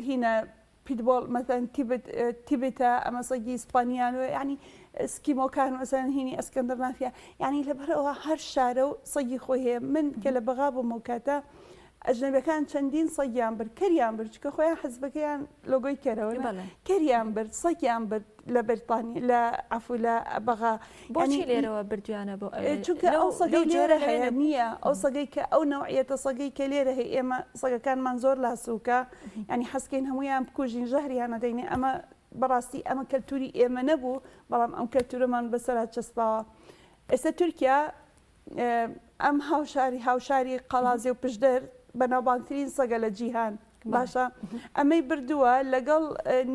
هینە پیتبۆڵ مەسەن تیبت تیبتە ئەمە سەگی ئیسپانیان و یعنی سکیمۆکان مەسەن هینی ئەسکەندەرنافیا یعنی لەبەرەوە هەر شارە و سەگی خۆی هەیە من کە لە بەغا بووم ئەو کاتە ئەجنەبیەکان چەندین سەگیان برد کەریان برد چونکە خۆیان حزبەکەیان لۆگۆی کەرەوە نا بەڵێ. کەریان برد سەگیان برد لە بەریتانی لە عەفو لە بەغا بۆچی یانی لێرەوە بردویانە بۆ ئەوێ چونکە لەو ئەو لەو سەگەی جۆرە لێرە لەوێ هەیە نەبوو نییە ئەو سەگەی کە ئەو نەوعیەتە سەگەی کە لێرە هەیە ئێمە سەگەکانمان زۆر لاسووکە یانی حەزکەین هەموویان بکوژین ژەهریان ئەدەینێ ئەمە بەڕاستی ئەمە کەلتوری ئێمە نەبوو بەڵام ئەم کەلتورەمان بەسەرا چەسپاوە ئێستا تورکیا ئەم هاوشاری هاوشاری قەڵازێ و پشدەر بەناوبانگترین سەگە لە جیهان باشە ئەمەی بردووە لەگەڵ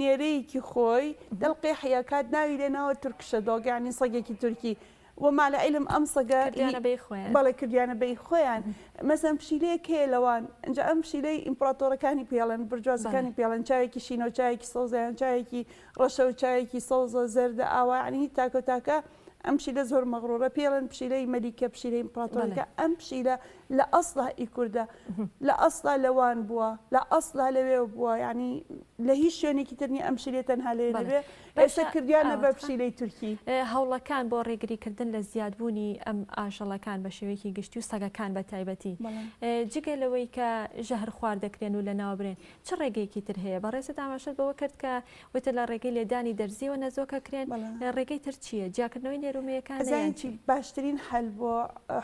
نێرەیەکی خۆی دەلقی حیاکات ناوی لێناوە تورکشە دۆگانی سەگێکی تورکی و مالە عیلم ئەم سەگە بەڵێ کردیانە بەی خۆیان مەسەن پشیلەیەک هەیە لەوان ئەنجا ئەم پشیلەی ئیمپراتۆرەکانی پێڵێن برجوازەکانی پێڵێن چاوێکی شینە و چاوێکی سەوزەیان چاوێکی ڕەشە و چاوێکی سەوزە زەردە ئاوا یعنی تاکە و تاکە ئەم پشیلە زۆر مەغرورە پێڵێن پشیلەی مەلیکە پشیلەی ئیمپراتۆرەکە ئەم پشیلە لە ئەسڵا ئی کوردە لە ئەسڵا لە وان بووە لە ئەسڵا لەوێ بووە یعنی لە هیچ شوێنێکی تر نیە ئەم پشیلەی تەنها لێ نەبێ ئێستا کردیانە بە پشیلەی تورکی. هەوڵەکان بۆ ڕێگریکردن لە زیادبوونی ئەم ئاژەڵەکان بە شێوەیەکی گشتی و سەگەکان بە تایبەتی جگە لەوەی کە ژەهرخوار دەکرێن و لەناوبرێن چ ڕێگەیەکی تر هەیە؟ بەڕێزت ئاماژەت بەوە کرد کە وتت لە ڕێگەی لێدانی دەرزیەوە نەزۆک ئەکرێن، ڕێگەی تر چییە؟ جیاکردنەوەی نێر و مێیەکانە یان ئەزانی چی؟ چی باشترین حەل بۆ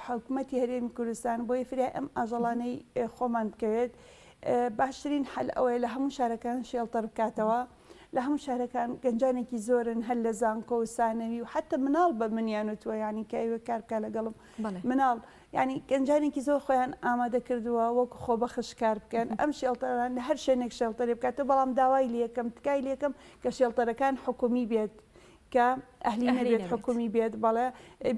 حکومەتی هەرێمی کوردستان بۆی فریای ئەم ئاژەڵانەی خۆمان بکەوێت باشترین حەل ئەوەیە لە هەموو شارەکان shelter بکاتەوە. لە هەموو شارەکان گەنجانێکی زۆرن هەر لە زانکۆ و سانەوی و حەتە مناڵ بە منیان وتووە یانی کە ئەیوێ کار بکا لەگەڵم مناڵ یانی گەنجانێکی زۆر خۆیان ئامادە کردووە وەکو خۆبەخش کار بکەن ئەم shelter ان لە هەر شوێنێک shelter ێ بکاتەوە بەڵام داوای لێکەم تکای لێکەم کە shelter ەکان حکومی بێت کە ئەهلی نەبێت حکومی بێت بەڵێ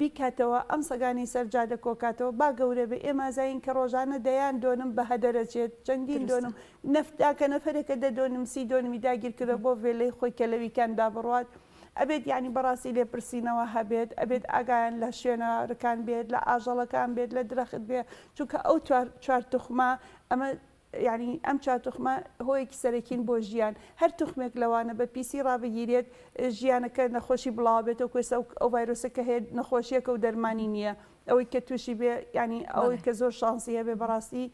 بیکاتەوە ئەم سەگانی سەر جادە کۆکاتەوە با گەورە بێ ئێمە ئەزانین کە ڕۆژانە دەیان دۆنم بە هەدەرەچێت چەندین دۆنم نەفت تاکە نەفەرێکە دە دۆنم سی دۆنمی داگیر کردوە بۆ ڤێلەی خۆی کە لە ویکەندا بڕوات ئەبێت یانی بەڕاستی لێپرسینەوە هەبێت ئەبێت ئاگایان لە شوێنە رکان بێت لە ئاژەڵەکان بێت لە درەخت بێ چونکە ئەو چوار توخمە ئەمە یانی ئەم چوار توخمە هۆیەکی سەرەکین بۆ ژیان، هەر توخمێک لەوانە بە پیسی ڕابگیرێت ژیانەکە نەخۆشی بڵاوەبێتەوە کوێستا ئەو ڤایرۆسە کە هەیە نەخۆشیەکە و دەرمانی نییە ئەوەی کە تووشی بێ یانی ئەوەی کە زۆر شانسی هەبێ بەڕاستی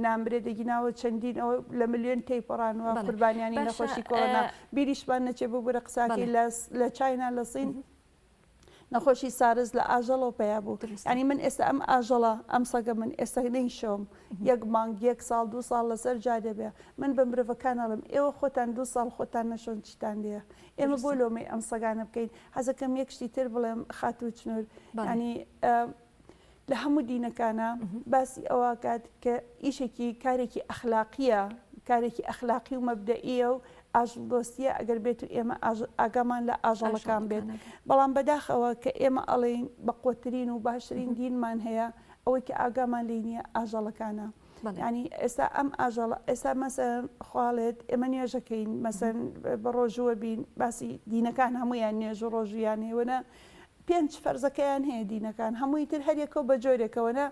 نامرێت دەگیناوە چەندین ئەوە لە ملیۆن تێیپەڕانوە قوربانیانی نەخۆشی کۆرۆنا بیریشمان نەچێ ببورە قساکەی لە چاینا لە سین نەخۆشی سارس لە ئاژەڵەوە پەیا بوو یانی من ئێستا ئەم ئاژەڵە ئەم سەگە من ئێستا نەیشۆم یەک مانگ یەک ساڵ دوو ساڵ لەسەر جادە بێ من بە مرۆڤەکان ئەڵێم ئێوە خۆتان دوو ساڵ خۆتان نەشۆن چیتان لێیە ئێمە بۆ لۆمەی ئەم سەگانە بکەین حەزەکەم یەک شتی تر بڵێم خاتوو چنور یانی لە هەموو دینەکانا باسی ئەوە ئەکات کە ئیشێکی کارێکی ئەخلاقیە کارێکی ئەخلاقی و مەبدەئیە و ئاژڵدۆستیە ئەگەر بێت و ئێمە ئاگامان لە ئاژەڵەکان بێت بەڵام بەداخەوە کە ئێمە ئەڵێین بە قوترین و باشترین دینمان هەیە ئەوەی کە ئاگامان لێی نییە ئاژەڵەکانە ینی ئێستا ئەم ئاژەڵە ئێستا مەسەن خواڵێت ئێمە نوێژەکەین مەسەن بە ڕۆژووە بین باسی دینەکان هەمویان نوێژ و ڕۆژویان هەیە پێنج فەرزەکەیان هەیە دینەکان هەمووی تر هەریەکەو بە جۆرێکەوە نا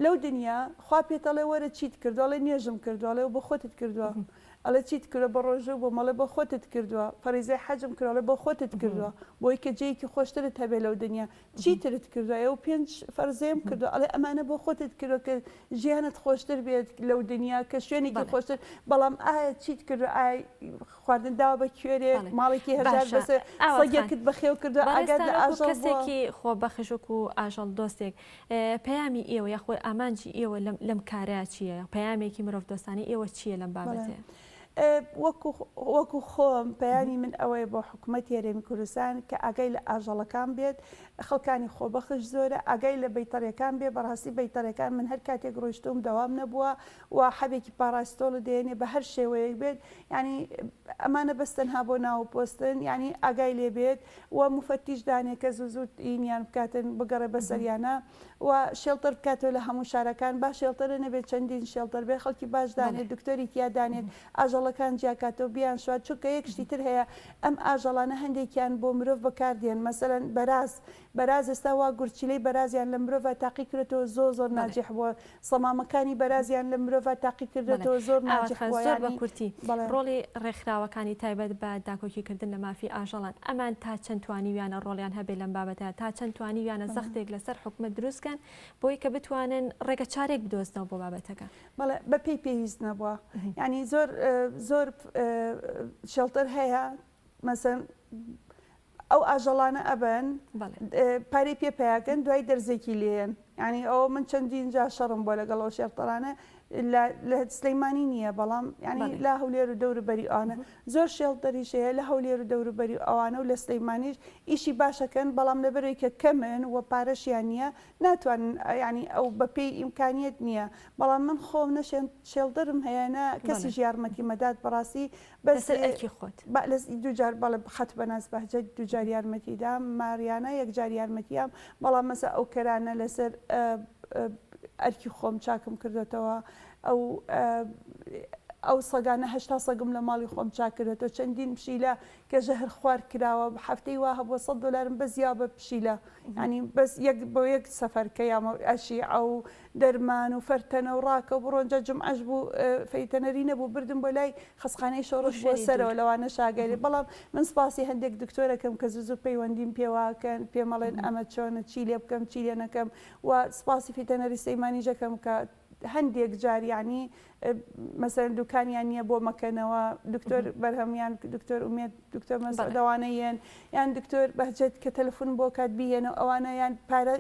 لەو دنیا خوا پێتەڵێ وەرە چیت کردوە ئەڵێ نوێژم کردوە ئەڵێ و بۆ خۆتت کردوە ئەڵێ چیت کردوە بە ڕۆژوو بووم ئەڵێ بۆ خۆتت کردوە فەریزەی حەجم کردوە ئەڵێ بۆ خۆتت کردوە بۆی کە جێیەکی خۆشترت هەبێ لەو دنیا چی ترت کردوە ئێ و پێنج فەرزەیەم کردوە ئەڵێ ئەمانە بۆ خۆتت کردوە کە ژیانت خۆشتر بێت لەو دنیا کە شوێنێکی خۆشتر بەڵام ئایا چیت کردوە ئایا خواردن داوە بە کوێرێک ماڵێکی هەژار بەسەر سەگێکت بەخێو کردووە ئاگات لە ئاژەڵ بووە. کەسێکی خۆبەخش وەکو ئاژەڵ دۆستێک پەیامی ئێوە یاخۆ ئامانجی ئێوە لەم کارە چییە پەیامێکی مرۆڤ دۆستانەی ئێوە چییە لەم بابەتەیە؟ وەکو خۆم پەیامی من ئەوەیە بۆ حکوومەتی هەرێمی کوردستان کە ئاگای لە ئاژەڵەکان بێت خەڵکانی خۆبەخش زۆرە ئاگای لە بەیتەڕیەکان بێ بەڕاستی بەیتەڕیەکان من هەر کاتێک ڕۆیشتووم دەوام نەبووە و حەبێکی پاراستۆڵت دەیەنێ بە هەر شێوەیەک بێت یانی ئەمانە بەس تەنها بۆ ناو و پۆستن یانی ئاگای لێ بێت و موفەتیش دانێ کە زوو زوو ئینیان بکاتن بگەڕێ بەسەریانە و shelter بکاتەوە لە هەموو شارەکان با shelter ە نەبێت چەندین shelter بێ خەڵکی باش دانێت دکتۆری تیا دانێت ئاژەڵەکان جیاکاتەوە بیان شوات چونکە یەک شتی تر هەیە ئەم ئاژەڵانە هەندێکیان بۆ مرۆڤ بەکاردێن مەسەلەن بەراز بەراز ئێستا وا گورچیلەی بەرازیان لە مرۆڤا تاقی کرێتەوە زۆر زۆر ناجیح بووە سەمامەکانی بەرازیان لە مرۆڤا تاقی کردۆتەوە زۆر ئاوات ناجح خان بووە زۆر بە یانی کورتی بەڵێ. ڕۆڵی ڕێکخراوەکانی تایبەت بە داکۆکی کردن لە مافی ئاژەڵان ئەمان تا چەند توانیویانە ڕۆڵیان هەبێ لەم بابەتە تا چەند توانیویانە بەڵێ. زەختێک لەسەر حکومەت دروست کەن بۆی کە بتوانن ڕێگە چارێک بدۆزنەوە بۆ بابەتەکە؟ بەڵێ بە پێی پێویست نەبووە یانی زۆر زۆر shelter هەیە مەسەن ئەو ئاژەڵانە ئەبەن پارەی پێ پیاکەن دوای دەرزێکی لێن ینی ئەوە من چەندین جا شەڕم بۆ لەگەڵ ئەو shelter انە لە سلەیمانی نییە بەڵام ینی لە هەولێر و دەوروبەری ئەوانە زۆر shelter یش هەیە لە هەولێر و دەوروبەری ئەوانە و لە سلەیمانیش ئیشی باشەکەن بەڵام لەبەرەوەی کە کەمن و پارەشیان نییە ناتوانن یانی ئەو بەپێی ئیمکانیەت نییە بەڵام من خۆم نە shelter م هەیە نە کەسیش یارمەتی مەدات بەڕاستی بەس لەسەر ئەرکی خۆت. با لەس دووجار بەڵێ خەت بەناز بەهجەت دووجار یارمەتی دام ماریانا یەکجار یارمەتی یام بەڵام مەسە ئەو کەرانە لەسەر ئەرکی خۆم چاکم کردۆتەوە ئەو ئەو سەگانە 80 سەگم لە ماڵی خۆم چاک کردۆتەوە چەندین پشیلە کە ژەهر خوار کراوە هەفتەی وا هەبووە 100 دلارم بەس یا بە پشیلە یانی بەس یەک بۆ یەک سەفەر کە یامە ئەشیعە و دەرمان و فەرتەنە و ڕاکە و بڕۆن جا جومعەش بوو فەیتەنەری نەبوو بردم بۆ لای خەسخانەی شۆڕش بۆ سەرەوە لەوانە شاگەری بەڵام من سپاسی هەندێک دکتۆرەکەم کە زوو زوو پەیوەندیم پێواکەن پێمەڵێن ئەمە چۆنە چی لێ بکەم چی لێ نەکەم و سپاسی فیتەنەری سەیمانیژەکەم کە هەندێک جار یانی مەسەلەن دوکانیان نییە بۆ مەکەنەوە دکتۆر بەرهەم یان دکتۆر ئومێد دکتۆر مەسعود ئەوانە یەن یان دکتۆر بەهجەت کە تەلەفۆن بۆ کات بیهێنەوە ئەوانە یان پارە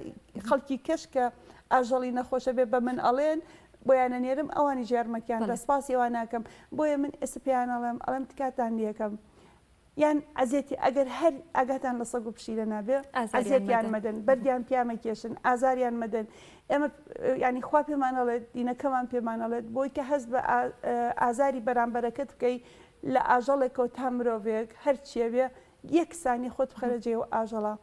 خەڵکی کەش کە ئاژەڵی نەخۆشە بێ بە من ئەڵێن بۆیان ئەنێرم ئەوانیش یارمەتیان دە سپاسی ئەوان ناکەم بۆیە من ئێستا پێیان ئەڵێم ئەڵێم تکاتان لێکەم. یان ئەزێتی ئەگەر هەر ئاگاتان لە سەگ و پشیلە نابێ ئەزیەتیان مەدەن بەردیان پیا مەکێشن ئازاریان مەدەن ئێمە یانی خوا پێمان ئەڵێت دینەکەمان پێمان ئەڵێت بۆی کە هەست بە ئازاری بەرامبەرەکەت بکەی لە ئاژەڵێکەوە تا مرۆڤێک هەرچیە بێ یەک سانی خۆت بخەرە جێ و ئاژەڵە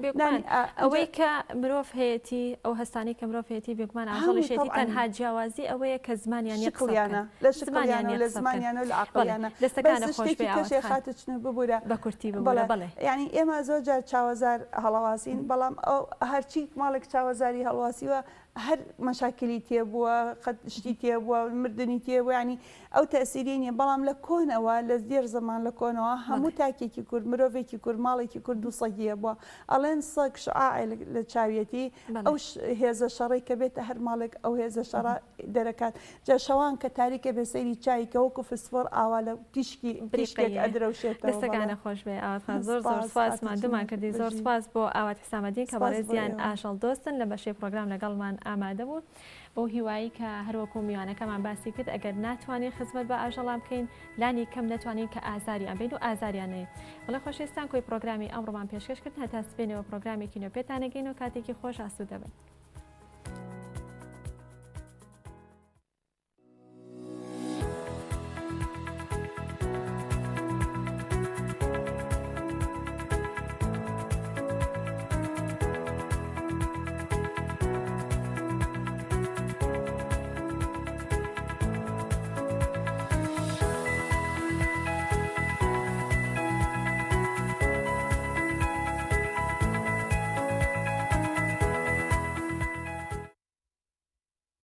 بێگومان ئەوەی کە مرۆڤ هەیەتی ئەو هەستانەی کە مرۆڤ هەیەتی بێگومان ئاژەڵیش هەیەتی تەنها جیاوازی ئەوەیە کە زمانیان نیە قسە بکەن شکڵیانە لە شکڵیانە و لە زمانیانە و لە عەقڵیانە دەستەکانت بەس خۆش شتێکی بێ ئاوات کەشێ خان خاتو چنوور ببورە بە کورتی ببورە بەڵێ بەڵێ. یانی ئێمە زۆر جار چاوەزار هەڵەواسین بەڵام ئەو هەرچی ماڵێک چاوەزاری هەڵواسیوە هەر مەشاکلی تێبووە قەت شتی تێبووە مردنی تێبووە یانی ئەو تەئسیری نیە بەڵام لە کۆنەوە لە دێر زەمان لە کۆنەوە هەموو تاکێکی کورد مرۆڤێکی کورد ماڵێکی کورد دوو سەگی هەبووە ئەڵێن سەگ شعاعێ لە چاویەتی ئەو هێزە شەڕەی کە بێتە هەر ماڵێک ئەو هێزە شەڕە دەرەکات جا شەوان کە تاریکە بێ سەیری چاوی کە وەکو فسفۆر ئاوا لە تیشکی تیشکێک ئەدرەوشێتەوە دەستەکانە خۆش بێ ئاوات خان زۆر زۆر سپاس ماندوومان کردی زۆر سپاس بۆ ئاوات حسامەدین کە بەڕێزیان ئاژەڵ دۆستن لە بەشەی پرۆگرام لەگەڵمان ئامادە بوون. بەو هیوایەی کە هەروەکو میوانەکەمان باسی کرد ئەگەر ناتوانین خزمەت بە ئاژەڵان بکەین لانی کەم نەتوانین کە ئازاریان بین و ئازاریان نەین. بەڵێ خۆشەویستان کۆی پرۆگرامی ئەمڕۆمان پێشکەش کرد هەتا سبەینێوە پرۆگرامێکی نوێ پێتان ئەگەین و کاتێکی خۆش ئاسوودە بن.